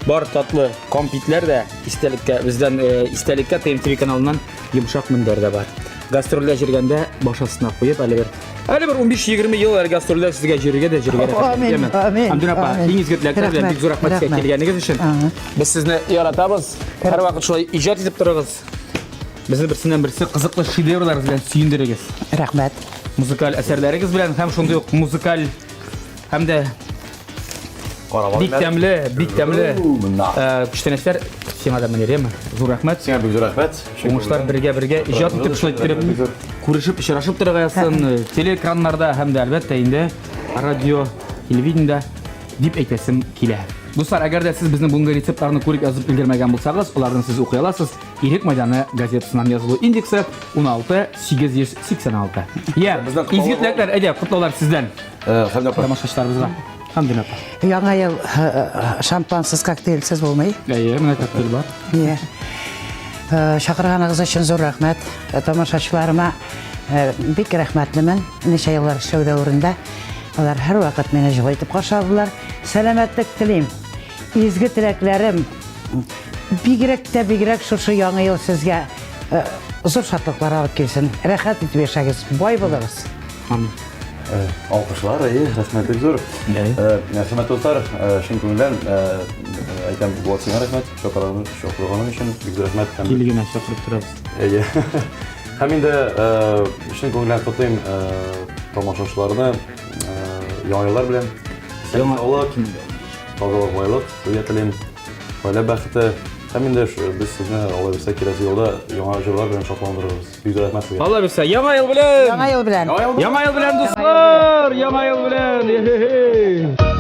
бар татлы компитләр дә истәлеккә бездән э, истәлеккә ТМТВ каналыннан йомшак мендәр дә бар. Гастрольдә йөргәндә баш астына куеп әле бер әле бер 15-20 ел әле гастрольдә сезгә йөрергә дә йөрергә рәхәт. Амин, Яме? амин, Хәмдүнә апа, амин. иң изге теләкләр белән Рәхмәт, бик зур рәхмәт сезгә рәхмәт. килгәнегез өчен. Ага. Без сезне яратабыз. Һәрвакыт шулай иҗат итеп торыгыз. Безне берсеннән берсе кызыклы шедеврларыгыз белән сөендерегез. Рәхмәт. Музыкаль әсәрләрегез белән һәм шундый ук музыкаль һәм дә бик тәмле, бик тәмле э, күчтәнәчләр сиңа да менә Рема. Зур рәхмәт. Сиңа бик зур рәхмәт. Уңышлар бергә бергә иҗат итеп шулай иттереп күрешеп, очрашып торырга язсын э, телеэкраннарда һәм дә әлбәттә инде радио, телевидениедә дип әйтәсем килә. Дуслар, әгәр дә сез безнең бүгенге рецептларны күреп язып өлгермәгән булсагыз, аларны сез укый аласыз. Ирек майданы газетасыннан язылу индексы 16886. Я, Бездән изге теләкләр, әйдә, котлаулар сездән. Хәмдә апа. Тамашачыларыбызга. Хәмдүнә апа. Яңа ел э, э, шампансыз, коктейльсез булмый. Әйе, менә коктейль бар. Иә. Э, Чакырганыгыз өчен зур рәхмәт. Э, Тамашачыларыма э, бик рәхмәтлемен. Ничә еллар эшләү дәверендә алар һәрвакыт мине җылы итеп каршы алдылар. Сәламәтлек телим. Изге теләкләрем. Бигрәк тә бигрәк шушы яңа ел сезгә э, зур шатлыклар алып килсен. Рәхәт итеп яшәгез, бай булыгыз. Амин. Э, Алкышлар, әйе, рәхмәт бик зур. Әйе. Э, Хөрмәтле дуслар, э, чын күңелдән э, әйтәм, Булат сиңа рәхмәт, чакырганың чакырганың өчен бик зур рәхмәт һәм Кил генә чакырып торабыз. Әйе. Һәм инде э, чын күңелдән котлыйм э, тамашачыларны э, яңа еллар белән. Яңа саулык, тазалык, байлык сезгә телим. Гаилә бәхете. Һәм инде без сезне Алла бирсә киләсе елда яңа җырлар белән шатландырырбыз. Бик зур рәхмәт сезгә. Алла бирсә, яңа ел белән! Яңа ел белән! Яңа ел белән, дуслар! Яңа ел белән! Е-хе-хе!